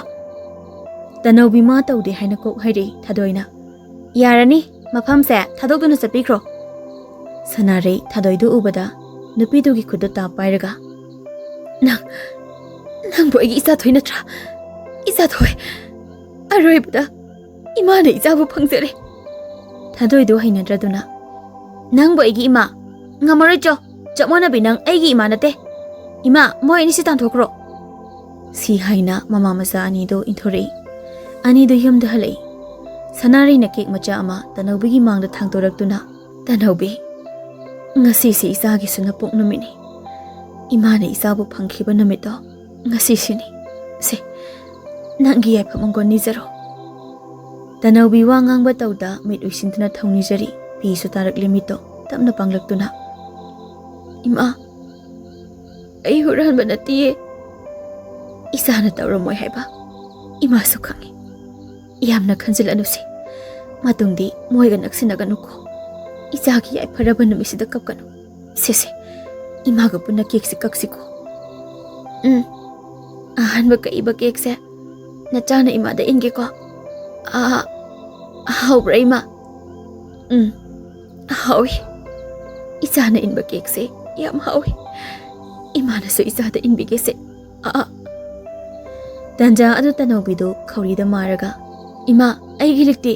ꯇꯅꯧꯕꯤ ꯃꯥ ꯇꯧꯗꯦ ꯍꯥꯏꯅ ꯀꯣꯛ ꯍꯥꯏꯔꯛꯏ ꯊꯥꯗꯣꯏꯅ꯫ "ꯌꯥꯔꯅꯤ, ꯃꯐꯝꯁꯦ ꯊꯥꯗꯣꯛꯇꯨꯅ ꯆꯠꯄꯤꯈ꯭ꯔꯣ꯫" ꯁꯅꯥꯔꯩ ꯊꯥꯗꯣꯏꯗꯨ ꯎꯕꯗ ꯅꯨꯄꯤꯗꯨꯒꯤ ꯈꯨꯠꯇꯨ ꯇꯥ ꯄꯥꯏꯔꯒ, "ꯅꯪ, ꯅꯪꯕꯨ ꯑꯩꯒꯤ ꯏꯆꯥꯊꯣꯏ ꯅꯠꯇ꯭ꯔꯥ? ꯏꯆꯥꯊꯣꯏ, ꯑꯔꯣꯏꯕꯗ ꯏꯃꯥꯅ ꯏꯆꯥꯕꯨ ꯐꯪꯖꯔꯦ꯫" ꯊꯥꯗꯣꯏꯗꯨ ꯍꯩꯅꯗ꯭ꯔꯗꯨꯅ, "ꯅꯪꯕꯨ ꯑꯩꯒꯤ ꯏꯃꯥ? ꯉꯝꯃꯔꯣꯏ, ꯆꯣ꯫ ꯆꯞ ꯃꯥꯟꯅꯕꯤ, ꯅꯪ ꯑꯩꯒꯤ ꯏꯃꯥ ꯅꯠꯇꯦ꯫ ꯏꯃꯥ, ꯃꯣꯏ ꯑꯅꯤꯁꯤ ꯇꯥꯟꯊꯣꯛꯈ꯭ꯔꯣ꯫" ꯁꯤ ꯍꯥꯏꯅ ꯃꯃꯥ ꯃꯆꯥ ꯑꯅꯤꯗꯨ ꯏꯟꯊꯣꯔꯛꯏ꯫ ꯑꯅꯤꯗꯨ ꯌꯨꯝꯗ ꯍꯜꯂꯛꯏ꯫ ꯁꯅꯥꯔꯩꯅ ꯀꯦꯛ ꯃꯆꯥ ꯑꯃ ꯇꯅꯧꯕꯤꯒꯤ ꯃꯥꯡꯗ ꯊꯥꯡꯗꯣꯔꯛꯇꯨꯅ, "ꯇꯅꯧꯕꯤ, ꯉꯁꯤꯁꯤ ꯏꯆꯥꯒꯤꯁꯨ ꯅꯄꯣꯛ ꯅꯨꯃꯤꯠꯅꯤ꯫ ꯏꯃꯥꯅ ꯏꯆꯥꯕꯨ ꯐꯪꯈꯤꯕ ꯅꯨꯃꯤꯠꯇꯣ ꯉꯁꯤꯁꯤꯅꯤ꯫ ꯁꯦ, ꯅꯪꯒꯤ ꯌꯥꯏꯐ ꯃꯪꯒꯣꯜ ꯅꯤꯖꯔꯣ꯫" ꯇꯅꯧꯕꯤ ꯋꯥ ꯉꯥꯡꯕ ꯇꯧꯗ ꯃꯤꯠ ꯎꯏꯁꯤꯟꯗꯨꯅ ꯊꯧꯅꯤꯖꯔꯤ꯫ ꯄꯤꯁꯨ ꯇꯥꯔꯛꯂꯤ ꯃꯤꯠꯇꯣ ꯇꯞꯅ ꯄꯥꯡꯂꯛꯇꯨꯅ, "ꯏꯃꯥ, ꯑꯩ ꯍꯨꯔꯥꯟꯕ ꯅꯠꯇꯤꯌꯦ꯫ ꯏꯆꯥꯅ ꯇꯧꯔꯝꯃꯣꯏ ꯍꯥꯏꯕ ꯏꯃꯥꯁꯨ ꯈꯪꯉꯤ꯫ ꯌꯥꯝꯅ ꯈꯟꯖꯤꯜꯂꯅꯨꯁꯦ꯫ ꯃꯇꯨꯡꯗꯤ ꯃꯣꯏꯒ ꯅꯛꯁꯤꯟꯅꯒꯅꯨꯀꯣ꯫ ꯏꯆꯥꯒꯤ ꯌꯥꯏꯐꯔꯕ ꯅꯨꯃꯤꯠꯁꯤꯗ ꯀꯞꯀꯅꯨ꯫ ꯁꯦꯁꯦ, ꯏꯃꯥꯒ ꯄꯨꯟꯅ ꯀꯦꯛꯁꯦ ꯀꯛꯁꯤꯀꯣ꯫" "ꯎꯝ, ꯑꯍꯥꯟꯕ ꯀꯛꯏꯕ ꯀꯦꯛꯁꯦ ꯅꯆꯥꯅ ꯏꯃꯥꯗ ꯏꯟꯒꯦꯀꯣ꯫ ꯑꯥ, ꯍꯥꯎꯕ꯭ꯔꯥ, ꯏꯃꯥ?" "ꯎꯝ, ꯍꯥꯎꯏ꯫ ꯏꯆꯥꯅ ꯏꯟꯕ ꯀꯦꯛꯁꯦ ꯌꯥꯝ ꯍꯥꯎꯏ꯫ ꯏꯃꯥꯅꯁꯨ ꯏꯆꯥꯗ ꯏꯟꯕꯤꯒꯦꯁꯦ꯫ ꯑ ꯑ꯫ ꯇꯟꯖꯥ ꯑꯗꯨ ꯇꯅꯧꯕꯤꯗꯨ ꯈꯧꯔꯤꯗ ꯃꯥꯔꯒ, "ꯏꯃꯥ, ꯑꯩꯒꯤ ꯂꯤꯛꯇꯤ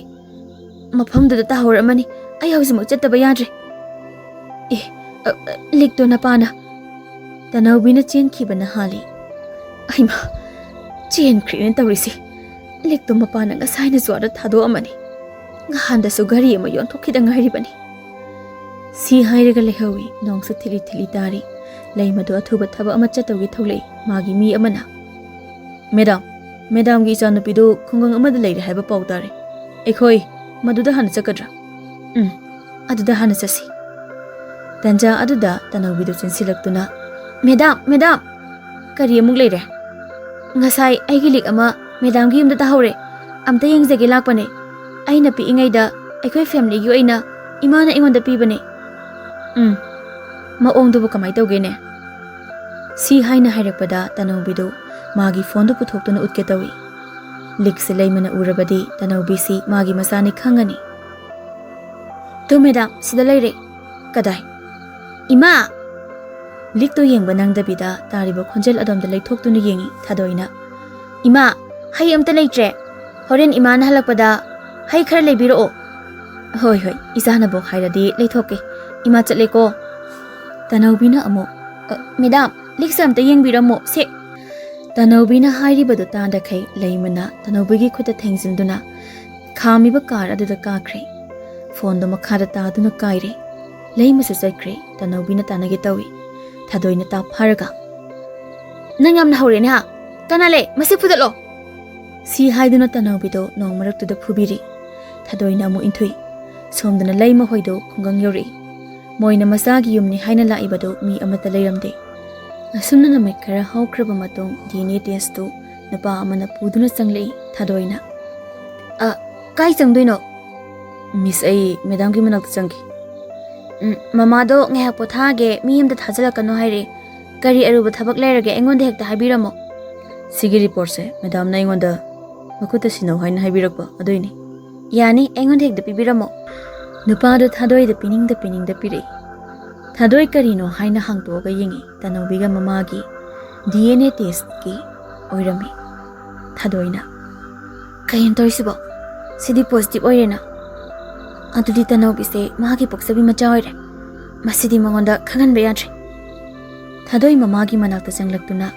ꯃꯐꯝꯗꯨꯗ ꯇꯥꯍꯧꯔꯝꯃꯅꯤ꯫ ꯑꯩ ꯍꯧꯖꯤꯛꯃꯛ ꯆꯠꯇꯕ ꯌꯥꯗ꯭ꯔꯦ꯫" "ꯑꯦ, ꯑ, ꯑ, ꯂꯤꯛꯇꯣ ꯅꯄꯥꯅ?" ꯇꯅꯧꯕꯤꯅ ꯆꯦꯟꯈꯤꯕꯅ ꯍꯥꯜꯂꯤ꯫ "ꯑꯩꯃ, ꯆꯦꯟꯈ꯭ꯔꯦꯅ ꯇꯧꯔꯤꯁꯦ꯫ ꯂꯤꯛꯇꯣ ꯃꯄꯥꯅ ꯉꯁꯥꯏꯅꯁꯨ ꯑꯥꯗ ꯊꯥꯗꯣꯛꯑꯝꯃꯅꯤ꯫ ꯅꯍꯥꯟꯗꯁꯨ ꯘꯔꯤ ꯑꯃ ꯌꯣꯟꯊꯣꯛꯈꯤꯗ ꯉꯥꯏꯔꯤꯕꯅꯤ꯫" ꯁꯤ ꯍꯥꯏꯔꯒ ꯂꯩꯍꯧꯏ꯫ ꯅꯣꯡꯁꯨ ꯊꯤꯂꯤ ꯊꯤꯂꯤ ꯇꯥꯔꯤ꯫ ꯂꯩꯃꯗꯨ ꯑꯊꯨꯕ ꯊꯕꯛ ꯑꯃ ꯆꯠꯇꯧꯒꯤ ꯊꯣꯛꯂꯛꯏ꯫ ꯃꯥꯒꯤ ꯃꯤ ꯑꯃꯅ, "ꯃꯦꯗꯥꯝ, ꯃꯦꯗꯥꯝꯒꯤ ꯏꯆꯥꯅꯨꯄꯤꯗꯨ ꯈꯨꯡꯒꯪ ꯑꯃꯗ ꯂꯩꯔꯦ ꯍꯥꯏꯕ ꯄꯥꯎ ꯇꯥꯔꯦ꯫ ꯑꯩꯈꯣꯏ ꯃꯗꯨꯗ ꯍꯥꯟꯅ ꯆꯠꯀꯗ꯭ꯔꯥ?" "ꯎꯝ, ꯑꯗꯨꯗ ꯍꯥꯟꯅ ꯆꯠꯁꯤ꯫" ꯇꯟꯖꯥ ꯑꯗꯨꯗ ꯇꯅꯧꯕꯤꯗꯨ ꯆꯦꯟꯁꯤꯜꯂꯛꯇꯨꯅ, "ꯃꯦꯗꯥꯝ, ꯃꯦꯗꯥꯝ!" "ꯀꯔꯤ ꯑꯃꯨꯛ ꯂꯩꯔꯦ?" "ꯉꯁꯥꯏ ꯑꯩꯒꯤ ꯂꯤꯛ ꯑꯃ ꯃꯦꯗꯥꯝꯒꯤ ꯌꯨꯝꯗ ꯇꯥꯍꯧꯔꯦ꯫ ꯑꯝꯇ ꯌꯦꯡꯖꯒꯦ ꯂꯥꯛꯄꯅꯦ꯫ ꯑꯩꯅ ꯄꯤꯛꯏꯉꯩꯗ ꯑꯩꯈꯣꯏ ꯐꯦꯃꯤꯂꯤꯒꯤ ꯑꯣꯏꯅ ꯏꯃꯥꯅ ꯑꯩꯉꯣꯟꯗ ꯄꯤꯕꯅꯦ꯫" "ꯎꯝ, ꯃꯑꯣꯡꯗꯨꯕꯨ ꯀꯃꯥꯏ ꯇꯧꯒꯦꯅꯦ?" ꯁꯤ ꯍꯥꯏꯅ ꯍꯥꯏꯔꯛꯄꯗ ꯇꯅꯧꯕꯤꯗꯨ ꯃꯥꯒꯤ ꯐꯣꯟꯗꯨ ꯄꯨꯊꯣꯛꯇꯨꯅ ꯎꯠꯀꯦ ꯇꯧꯏ꯫ ꯂꯤꯛꯁꯦ ꯂꯩꯃꯅ ꯎꯔꯕꯗꯤ ꯇꯅꯧꯕꯤꯁꯤ ꯃꯥꯒꯤ ꯃꯆꯥꯅꯤ ꯈꯪꯉꯅꯤ꯫ "ꯇꯨ ꯃꯦꯗꯥꯝ, ꯁꯤꯗ ꯂꯩꯔꯦ꯫" "ꯀꯗꯥꯏ?" "ꯏꯃꯥ!" ꯂꯤꯛꯇꯣ ꯌꯦꯡꯕ ꯅꯪꯗꯕꯤꯗ ꯇꯥꯔꯤꯕ ꯈꯣꯟꯖꯦꯜ ꯑꯗꯣꯝꯗ ꯂꯩꯊꯣꯛꯇꯨꯅ ꯌꯦꯡꯏ ꯊꯥꯗꯣꯏꯅ꯫ "ꯏꯃꯥ, ꯍꯩ ꯑꯝꯇ ꯂꯩꯇ꯭ꯔꯦ꯫ ꯍꯣꯔꯦꯟ ꯏꯃꯥꯅ ꯍꯜꯂꯛꯄꯗ ꯍꯩ ꯈꯔ ꯂꯩꯕꯤꯔꯛꯑꯣ꯫" "ꯍꯣꯏ, ꯍꯣꯏ, ꯏꯆꯥꯅꯕꯨ ꯍꯥꯏꯔꯗꯤ ꯂꯩꯊꯣꯛꯀꯦ꯫ ꯏꯃꯥ ꯆꯠꯂꯦꯀꯣ꯫" ꯇꯅꯧꯕꯤꯅ ꯑꯃꯨꯛ, "ꯑ, ꯃꯦꯗꯥꯝ, ꯂꯤꯛꯁꯦ ꯑꯝꯇ ꯌꯦꯡꯕꯤꯔꯝꯃꯣ, ꯁꯦ꯫" ꯇꯅꯧꯕꯤꯅ ꯍꯥꯏꯔꯤꯕꯗꯨ ꯇꯥꯗꯈꯩ ꯂꯩꯃꯅ ꯇꯅꯧꯕꯤꯒꯤ ꯈꯨꯠꯇ ꯊꯦꯡꯖꯤꯟꯗꯨꯅ ꯈꯥꯝꯃꯤꯕ ꯀꯥꯔ ꯑꯗꯨꯗ ꯀꯥꯈ꯭ꯔꯦ꯫ ꯐꯣꯟꯗꯨ ꯃꯈꯥꯗ ꯇꯥꯗꯨꯅ ꯀꯥꯏꯔꯦ꯫ ꯂꯩꯃꯁꯨ ꯆꯠꯈ꯭ꯔꯦ꯫ ꯇꯅꯧꯕꯤꯅ ꯇꯥꯟꯅꯒꯦ ꯇꯧꯏ꯫ ꯊꯥꯗꯣꯏꯅ ꯇꯥꯞ ꯐꯥꯔꯒ, "ꯅꯪ ꯌꯥꯝꯅ ꯍꯧꯔꯦꯅꯦ, ꯍꯥ? ꯀꯅꯥ ꯂꯩ? ꯃꯁꯤ ꯐꯨꯗꯠꯂꯣ!" ꯁꯤ ꯍꯥꯏꯗꯨꯅ ꯇꯅꯧꯕꯤꯗꯨ ꯅꯣꯡ ꯃꯔꯛꯇꯨꯗ ꯐꯨꯕꯤꯔꯤ꯫ ꯊꯥꯗꯣꯏꯅ ꯑꯃꯨꯛ ꯏꯟꯊꯨꯏ꯫ ꯁꯣꯝꯗꯅ ꯂꯩꯃ ꯍꯣꯏꯗꯨ ꯈꯨꯡꯒꯪ ꯌꯧꯔꯛꯏ꯫ ꯃꯣꯏꯅ ꯃꯆꯥꯒꯤ ꯌꯨꯝꯅꯤ ꯍꯥꯏꯅ ꯂꯥꯛꯏꯕꯗꯨ ꯃꯤ ꯑꯃꯠꯇ ꯂꯩꯔꯝꯗꯦ꯫ ꯑꯁꯨꯝꯅ ꯅꯨꯃꯤꯠ ꯈꯔ ꯍꯧꯈ꯭ꯔꯕ ꯃꯇꯨꯡ ꯗꯤ ꯑꯦꯟ ꯑꯦ ꯇꯦꯁꯇꯨ ꯅꯨꯄꯥ ꯑꯃꯅ ꯄꯨꯗꯨꯅ ꯆꯪꯂꯛꯏ꯫ ꯊꯥꯗꯣꯏꯅ, "ꯑ, ꯀꯥꯏ ꯆꯪꯗꯣꯏꯅꯣ?" "ꯃꯤꯁ, ꯑꯩ ꯃꯦꯗꯥꯝꯒꯤ ꯃꯅꯥꯛꯇ ꯆꯪꯒꯦ꯫" "ꯎꯝ, ꯃꯃꯥꯗꯣ ꯉꯥꯏꯍꯥꯛ ꯄꯣꯊꯥꯒꯦ, ꯃꯤ ꯑꯝꯇ ꯊꯥꯖꯤꯜꯂꯛꯀꯅꯣ ꯍꯥꯏꯔꯦ꯫ ꯀꯔꯤ ꯑꯔꯨꯕ ꯊꯕꯛ ꯂꯩꯔꯒꯦ ꯑꯩꯉꯣꯟꯗ ꯍꯦꯛꯇ ꯍꯥꯏꯕꯤꯔꯝꯃꯣ꯫" "ꯁꯤꯒꯤ ꯔꯤꯄꯣꯔꯠꯁꯦ ꯃꯦꯗꯥꯝꯅ ꯑꯩꯉꯣꯟꯗ ꯃꯈꯨꯠꯇ ꯁꯤꯟꯅꯧ ꯍꯥꯏꯅ ꯍꯥꯏꯕꯤꯔꯛꯄ ꯑꯗꯨꯏꯅꯤ꯫" "ꯌꯥꯅꯤ, ꯑꯩꯉꯣꯟꯗ ꯍꯦꯛꯇ ꯄꯤꯕꯤꯔꯝꯃꯣ꯫" ꯅꯨꯄꯥꯗꯣ ꯊꯥꯗꯣꯏꯗ ꯄꯤꯅꯤꯡꯗ ꯄꯤꯅꯤꯡꯗ ꯄꯤꯔꯛꯏ꯫ ꯊꯥꯗꯣꯏ ꯀꯔꯤꯅꯣ ꯍꯥꯏꯅ ꯍꯥꯡꯇꯣꯛꯑꯒ ꯌꯦꯡꯉꯤ꯫ ꯇꯅꯧꯕꯤꯒ ꯃꯃꯥꯒꯤ ꯗꯤ ꯑꯦꯟ ꯑꯦ ꯇꯦꯁꯀꯤ ꯑꯣꯏꯔꯝꯃꯤ꯫ ꯊꯥꯗꯣꯏꯅ, "ꯀꯩꯅꯣ ꯇꯧꯔꯤꯁꯤꯕꯣ? ꯁꯤꯗꯤ ꯄꯣꯖꯤꯇꯤꯚ ꯑꯣꯏꯔꯦꯅ꯫ ꯑꯗꯨꯗꯤ ꯇꯅꯧꯕꯤꯁꯦ ꯃꯥꯒꯤ ꯄꯣꯛꯆꯕꯤ ꯃꯆꯥ ꯑꯣꯏꯔꯦ꯫ ꯃꯁꯤꯗꯤ ꯃꯉꯣꯟꯗ ꯈꯪꯍꯟꯕ ꯌꯥꯗ꯭ꯔꯦ꯫" ꯊꯥꯗꯣꯏ ꯃꯃꯥꯒꯤ ꯃꯅꯥꯛꯇ ꯆꯪꯂꯛꯇꯨꯅ,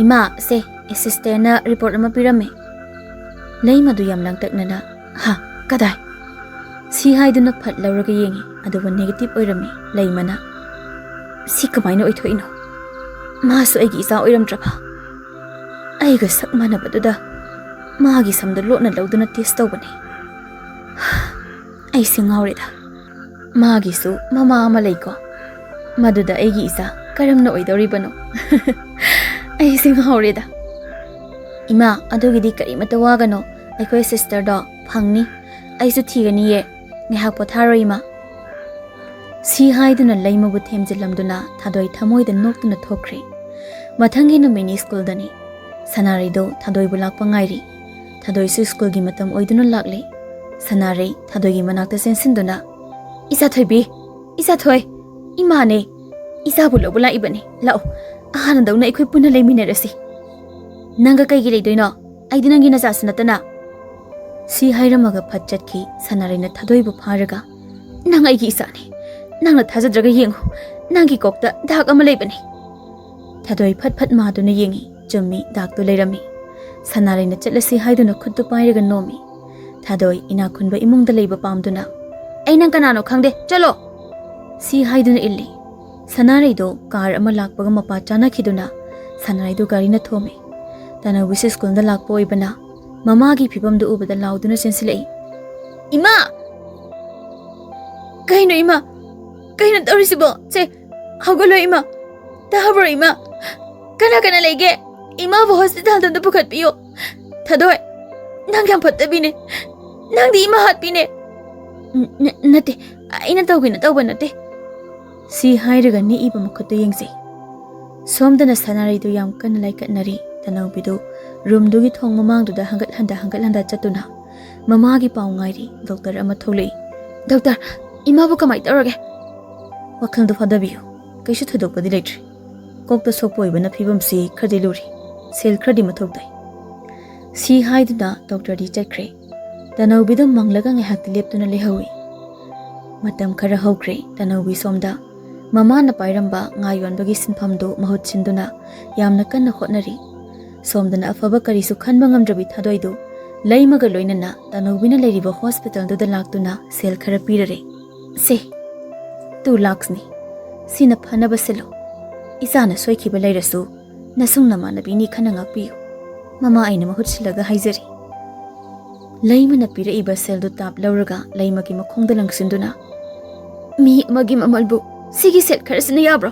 "ꯏꯃꯥ, ꯁꯦ, ꯑꯦꯁꯤꯁꯇꯦꯟꯅ ꯔꯤꯄꯣꯔꯠ ꯑꯃ ꯄꯤꯔꯝꯃꯦ꯫" ꯂꯩꯃꯗꯨ ꯌꯥꯝ ꯂꯥꯡꯇꯛꯅꯅ, "ꯍꯥ? ꯀꯗꯥꯏ?" ꯁꯤ ꯍꯥꯏꯗꯨꯅ ꯐꯠ ꯂꯧꯔꯒ ꯌꯦꯡꯉꯤ, ꯑꯗꯨꯕꯨ ꯅꯦꯒꯦꯇꯤꯚ ꯑꯣꯏꯔꯝꯃꯤ꯫ ꯂꯩꯃꯅ, "ꯁꯤ ꯀꯃꯥꯏꯅ ꯑꯣꯏꯊꯣꯛꯏꯅꯣ? ꯃꯥꯁꯨ ꯑꯩꯒꯤ ꯏꯆꯥ ꯑꯣꯏꯔꯝꯗ꯭ꯔꯕ? ꯑꯩꯒ ꯁꯛ ꯃꯥꯟꯅꯕꯗꯨꯗ ꯃꯥꯒꯤ ꯁꯝꯗꯣ ꯂꯣꯠꯅ ꯂꯧꯗꯨꯅ ꯇꯦꯁ ꯇꯧꯕꯅꯦ꯫ ꯑꯩꯁꯦ ꯉꯥꯎꯔꯦꯗ꯫ ꯃꯥꯒꯤꯁꯨ ꯃꯃꯥ ꯑꯃ ꯂꯩꯀꯣ꯫ ꯃꯗꯨꯗ ꯑꯩꯒꯤ ꯏꯆꯥ ꯀꯔꯝꯅ ꯑꯣꯏꯗꯧꯔꯤꯕꯅꯣ?" "ꯑꯩꯁꯦ ꯉꯥꯎꯔꯦꯗ꯫" "ꯏꯃꯥ, ꯑꯗꯨꯒꯤꯗꯤ ꯀꯔꯤꯃꯠꯇ ꯋꯥꯒꯅꯣ꯫ ꯑꯩꯈꯣꯏ ꯁꯤꯁꯇꯔꯗꯣ ꯐꯪꯅꯤ꯫ ꯑꯩꯁꯨ ꯊꯤꯒꯅꯤꯌꯦ꯫ ꯉꯥꯏꯍꯥꯛ ꯄꯣꯊꯥꯔꯣ, ꯏꯃꯥ꯫" ꯁꯤ ꯍꯥꯏꯗꯨꯅ ꯂꯩꯃꯕꯨ ꯊꯦꯝꯖꯤꯜꯂꯝꯗꯨꯅ ꯊꯥꯗꯣꯏ ꯊꯃꯣꯏꯗ ꯅꯣꯛꯇꯨꯅ ꯊꯣꯛꯈ꯭ꯔꯦ꯫ ꯃꯊꯪꯒꯤ ꯅꯨꯃꯤꯠꯅꯤ ꯁ꯭ꯀꯨꯜꯗꯅꯤ꯫ ꯁꯅꯥꯔꯩꯗꯣ ꯊꯥꯗꯣꯏꯕꯨ ꯂꯥꯛꯄ ꯉꯥꯏꯔꯤ꯫ ꯊꯥꯗꯣꯏꯁꯨ ꯁ꯭ꯀꯨꯜꯒꯤ ꯃꯇꯝ ꯑꯣꯏꯗꯨꯅ ꯂꯥꯛꯂꯦ꯫ ꯁꯅꯥꯔꯩ ꯊꯥꯗꯣꯏꯒꯤ ꯃꯅꯥꯛꯇ ꯆꯦꯟꯁꯤꯟꯗꯨꯅ, "ꯏꯆꯥ ꯊꯣꯏꯕꯤ, ꯏꯆꯥ ꯊꯣꯏ, ꯏꯃꯥꯅꯦ꯫ ꯏꯆꯥꯕꯨ ꯂꯧꯕ ꯂꯥꯛꯏꯕꯅꯤ꯫ ꯂꯥꯛꯑꯣ, ꯍꯥꯟꯅꯗꯧꯅ ꯑꯩꯈꯣꯏ ꯄꯨꯟꯅ ꯂꯩꯃꯤꯟꯅꯔꯁꯤ꯫" "ꯅꯪꯒ ꯀꯩꯒꯤ ꯂꯩꯗꯣꯏꯅꯣ? ꯑꯩꯗꯤ ꯅꯪꯒꯤ ꯅꯆꯥꯁꯨ ꯅꯠꯇꯅ꯫" ꯁꯤ ꯍꯥꯏꯔꯝꯃꯒ ꯐꯠ ꯆꯠꯈꯤ꯫ ꯁꯅꯥꯔꯩꯅ ꯊꯥꯗꯣꯏꯕꯨ ꯐꯥꯔꯒ, "ꯅꯪ ꯑꯩꯒꯤ ꯏꯆꯥꯅꯤ꯫ ꯅꯪꯅ ꯊꯥꯖꯗ꯭ꯔꯒ ꯌꯦꯡꯉꯨ꯫ ꯅꯪꯒꯤ ꯀꯣꯛꯇ ꯗꯥꯛ ꯑꯃ ꯂꯩꯕꯅꯤ꯫" ꯊꯥꯗꯣꯏ ꯐꯠ ꯐꯠ ꯃꯥꯗꯨꯅ ꯌꯦꯡꯉꯤ꯫ ꯆꯨꯝꯃꯤ, ꯗꯥꯛꯇꯨ ꯂꯩꯔꯝꯃꯤ꯫ ꯁꯅꯥꯔꯩꯅ ꯆꯠꯂꯁꯤ ꯍꯥꯏꯗꯨꯅ ꯈꯨꯠꯇꯨ ꯄꯥꯏꯔꯒ ꯅꯣꯝꯃꯤ꯫ ꯊꯥꯗꯣꯏ ꯏꯅꯥꯛ ꯈꯨꯟꯕ ꯏꯃꯨꯡꯗ ꯂꯩꯕ ꯄꯥꯝꯗꯨꯅ, "ꯑꯩ ꯅꯪ ꯀꯅꯥꯅꯣ ꯈꯪꯗꯦ, ꯆꯠꯂꯣ!" ꯁꯤ ꯍꯥꯏꯗꯨꯅ ꯏꯜꯂꯤ꯫ ꯁꯅꯥꯔꯩꯗꯣ ꯀꯥꯔ ꯑꯃ ꯂꯥꯛꯄꯒ ꯃꯄꯥ ꯆꯥꯅꯈꯤꯗꯨꯅ ꯁꯅꯥꯔꯩꯗꯨ ꯒꯥꯔꯤꯅ ꯊꯣꯝꯃꯤ꯫ ꯇꯅꯧꯕꯤꯁꯨ ꯁ꯭ꯀꯨꯜꯗ ꯂꯥꯛꯄ ꯑꯣꯏꯕꯅ ꯃꯃꯥꯒꯤ ꯐꯤꯕꯝꯗꯨ ꯎꯕꯗ ꯂꯥꯎꯗꯨꯅ ꯆꯦꯟꯁꯤꯜꯂꯛꯏ꯫ "ꯏꯃꯥ! ꯀꯩꯅꯣ ꯏꯃꯥ? ꯀꯩꯅꯣ ꯇꯧꯔꯤꯁꯤꯕꯣ? ꯁꯦ, ꯍꯧꯒꯠꯂꯣ ꯏꯃꯥ꯫ ꯇꯥꯕ꯭ꯔꯣ ꯏꯃꯥ? ꯀꯅꯥ ꯀꯅꯥ ꯂꯩꯒꯦ? ꯏꯃꯥꯕꯨ ꯍꯣꯁꯄꯤꯇꯥꯜꯗ ꯑꯝꯇ ꯄꯨꯈꯠꯄꯤꯌꯨ꯫ ꯊꯥꯗꯣꯏ, ꯅꯪ ꯌꯥꯝ ꯐꯠꯇꯕꯤꯅꯦ꯫ ꯅꯪꯗꯤ ꯏꯃꯥ ꯍꯥꯠꯄꯤꯅꯦ꯫" "ꯅ-, ꯅꯠꯇꯦ, ꯑꯩꯅ ꯇꯧꯒꯦꯅ ꯇꯧꯕ ꯅꯠꯇꯦ꯫" ꯁꯤ ꯍꯥꯏꯔꯒ ꯅꯤꯛꯏꯕ ꯃꯈꯨꯠꯇꯨ ꯌꯦꯡꯖꯩ꯫ ꯁꯣꯝꯗꯅ ꯁꯅꯥꯔꯩꯗꯨ ꯌꯥꯝ ꯀꯟꯅ ꯂꯥꯏꯀꯠꯅꯔꯤ꯫ ꯇꯅꯧꯕꯤꯗꯨ ꯔꯨꯝꯗꯨꯒꯤ ꯊꯣꯡ ꯃꯃꯥꯡꯗꯨꯗ ꯍꯪꯒꯠ ꯍꯟꯗ, ꯍꯪꯒꯠ ꯍꯟꯗ ꯆꯠꯇꯨꯅ ꯃꯃꯥꯒꯤ ꯄꯥꯎ ꯉꯥꯏꯔꯤ꯫ ꯗꯣꯛꯇꯔ ꯑꯃ ꯊꯣꯛꯂꯛꯏ꯫ "ꯗꯣꯛꯇꯔ, ꯏꯃꯥꯕꯨ ꯀꯃꯥꯏ ꯇꯧꯔꯒꯦ?" "ꯋꯥꯈꯜꯗꯨ ꯐꯥꯗꯕꯤꯌꯨ, ꯀꯩꯁꯨ ꯊꯣꯏꯗꯣꯛꯄꯗꯤ ꯂꯩꯇ꯭ꯔꯤ꯫ ꯀꯣꯛꯇ ꯁꯣꯛꯄ ꯑꯣꯏꯕꯅ ꯐꯤꯕꯝꯁꯤ ꯈꯔꯗꯤ ꯂꯨꯔꯤ꯫ ꯁꯦꯜ ꯈꯔꯗꯤ ꯃꯊꯧ ꯇꯥꯏ"꯫ ꯁꯤ ꯍꯥꯏꯗꯨꯅ ꯗꯣꯛꯇꯔꯗꯤ ꯆꯠꯈ꯭ꯔꯦ꯫ ꯇꯅꯧꯕꯤꯗꯨ ꯃꯪꯂꯒ ꯉꯥꯏꯍꯥꯛꯇꯤ ꯂꯦꯞꯇꯨꯅ ꯂꯩꯍꯧꯏ꯫ ꯃꯇꯝ ꯈꯔ ꯍꯧꯈ꯭ꯔꯦ꯫ ꯇꯅꯧꯕꯤ ꯁꯣꯝꯗ ꯃꯃꯥꯅ ꯄꯥꯏꯔꯝꯕ ꯉꯥ ꯌꯣꯟꯕꯒꯤ ꯁꯤꯟꯐꯝꯗꯨ ꯃꯍꯨꯠ ꯁꯤꯟꯗꯨꯅ ꯌꯥꯝꯅ ꯀꯟꯅ ꯍꯣꯠꯅꯔꯤ꯫ ꯁꯣꯝꯗꯅ ꯑꯐꯕ ꯀꯔꯤꯁꯨ ꯈꯟꯕ ꯉꯝꯗ꯭ꯔꯕꯤ ꯊꯥꯗꯣꯏꯗꯨ ꯂꯩꯃꯒ ꯂꯣꯏꯅꯅ ꯇꯅꯧꯕꯤꯅ ꯂꯩꯔꯤꯕ ꯍꯣꯁꯄꯤꯇꯥꯜꯗꯨꯗ ꯂꯥꯛꯇꯨꯅ ꯁꯦꯜ ꯈꯔ ꯄꯤꯔꯔꯦ꯫ "ꯁꯦ, two lakhsꯅꯤ꯫ ꯁꯤꯅ ꯐꯅꯕ ꯁꯤꯜꯂꯨ꯫ ꯏꯆꯥꯅ ꯁꯣꯏꯈꯤꯕ ꯂꯩꯔꯁꯨ ꯅꯁꯨꯡ ꯅꯃꯥꯟꯅꯕꯤꯅꯤ ꯈꯟꯅ ꯉꯥꯛꯄꯤꯌꯨ"꯫ ꯃꯃꯥ ꯑꯩꯅ ꯃꯍꯨꯠ ꯁꯤꯜꯂꯒ ꯍꯥꯏꯖꯔꯤ꯫ ꯂꯩꯃꯅ ꯄꯤꯔꯛꯏꯕ ꯁꯦꯜꯗꯨ ꯇꯥꯞ ꯂꯧꯔꯒ ꯂꯩꯃꯒꯤ ꯃꯈꯣꯡꯗ ꯂꯪꯁꯤꯟꯗꯨꯅ, "ꯃꯤ ꯑꯃꯒꯤ ꯃꯃꯜꯕꯨ ꯁꯤꯒꯤ ꯁꯦꯜ ꯈꯔꯁꯤꯅ ꯌꯥꯕ꯭ꯔꯣ?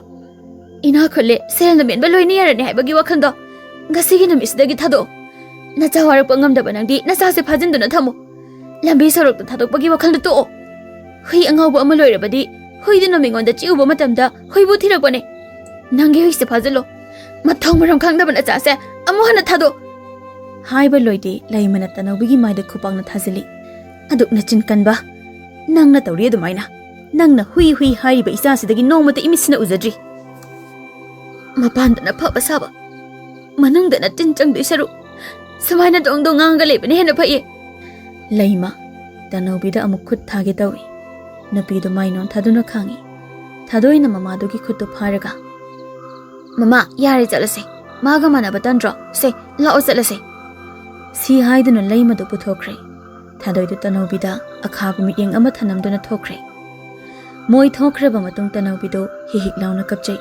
ꯏꯅꯥꯛ ꯈꯨꯜꯂꯦ, ꯁꯦꯜꯅ ꯃꯦꯟꯕ ꯂꯣꯏꯅ ꯌꯥꯔꯅꯤ ꯍꯥꯏꯕꯒꯤ ꯋꯥꯈꯜꯗꯣ ꯉꯁꯤꯒꯤ ꯅꯨꯃꯤꯠꯁꯤꯗꯒꯤ ꯊꯥꯗꯣꯛꯑꯣ꯫ ꯅꯆꯥ ꯋꯥꯔꯛꯄ ꯉꯝꯗꯕ ꯅꯪꯗꯤ ꯅꯆꯥꯁꯦ ꯐꯥꯖꯤꯟꯗꯨꯅ ꯊꯝꯃꯨ꯫ ꯂꯝꯕꯤ ꯁꯣꯔꯣꯛꯇ ꯊꯥꯗꯣꯛꯄꯒꯤ ꯋꯥꯈꯜꯗꯣ ꯇꯣꯛꯑꯣ꯫ ꯍꯨꯏ ꯑꯉꯥꯎꯕ ꯑꯃ ꯂꯣꯏꯔꯕꯗꯤ ꯍꯨꯏꯗꯨꯅ ꯃꯤꯉꯣꯟꯗ ꯆꯤꯛꯎꯕ ꯃꯇꯝꯗ ꯍꯨꯏꯕꯨ ꯊꯤꯔꯛꯄꯅꯦ꯫ ꯅꯪꯒꯤ ꯍꯨꯏꯁꯦ ꯐꯥꯖꯤꯜꯂꯣ꯫ ꯃꯊꯣꯡ ꯃꯔꯝ ꯈꯪꯗꯕ ꯅꯆꯥꯁꯦ ꯑꯃꯨꯛ ꯍꯟꯅ ꯊꯥꯗꯣꯛ"꯫ ꯍꯥꯏꯕ ꯂꯣꯏꯗꯦ, ꯂꯩꯃꯅ ꯇꯅꯧꯕꯤꯒꯤ ꯃꯥꯏꯗ ꯈꯨꯄꯥꯛꯅ ꯊꯥꯖꯤꯜꯂꯤ꯫ "ꯑꯗꯨꯛ ꯅꯆꯤꯟ ꯀꯟꯕ ꯅꯪꯅ ꯇꯧꯔꯤ ꯑꯗꯨꯃꯥꯏꯅ꯫ ꯅꯪꯅ ꯍꯨꯏ ꯍꯨꯏ ꯍꯥꯏꯔꯤꯕ ꯏꯆꯥꯁꯤꯗꯒꯤ ꯅꯣꯡꯃꯇ ꯏꯃꯤꯠꯁꯤꯅ ꯎꯖꯗ꯭ꯔꯤ꯫ ꯃꯄꯥꯟꯗꯅ ꯐꯕ ꯁꯥꯕ, ꯃꯅꯨꯡꯗꯅ ꯇꯤꯟ ꯆꯪꯗꯣꯏ ꯁꯔꯨꯛ ꯁꯨꯃꯥꯏꯅ ꯗꯣꯡ ꯗꯣꯡ ꯉꯥꯡꯉꯒ ꯂꯩꯕꯅ ꯍꯦꯟꯅ ꯐꯩꯌꯦ"꯫ ꯂꯩꯃ ꯇꯅꯧꯕꯤꯗ ꯑꯃꯨꯛ ꯈꯨꯠ ꯊꯥꯒꯦ ꯇꯧꯏ꯫ ꯅꯨꯄꯤꯗꯨ ꯃꯥꯏ ꯅꯣꯟꯊꯥꯗꯨꯅ ꯈꯥꯡꯏ꯫ ꯊꯥꯗꯣꯏꯅ ꯃꯃꯥꯗꯨꯒꯤ ꯈꯨꯠꯇꯨ ꯐꯥꯔꯒ, "ꯃꯃꯥ, ꯌꯥꯔꯦ, ꯆꯠꯂꯁꯦ꯫ ꯃꯥꯒ ꯃꯥꯟꯅꯕ ꯇꯟꯗ꯭ꯔꯣ? ꯁꯦ, ꯂꯥꯛꯑꯣ, ꯆꯠꯂꯁꯦ"꯫ ꯁꯤ ꯍꯥꯏꯗꯨꯅ ꯂꯩꯃꯗꯨ ꯄꯨꯊꯣꯛꯈ꯭ꯔꯦ꯫ ꯊꯥꯗꯣꯏꯗꯨ ꯇꯅꯧꯕꯤꯗ ꯑꯈꯥꯕ ꯃꯤꯠꯌꯦꯡ ꯑꯃ ꯊꯅꯝꯗꯨꯅ ꯊꯣꯛꯈ꯭ꯔꯦ꯫ ꯃꯣꯏ ꯊꯣꯛꯈ꯭ꯔꯕ ꯃꯇꯨꯡ ꯇꯅꯧꯕꯤꯗꯨ ꯍꯤꯛ ꯍꯤꯛ ꯂꯥꯎꯅ ꯀꯞꯆꯩ꯫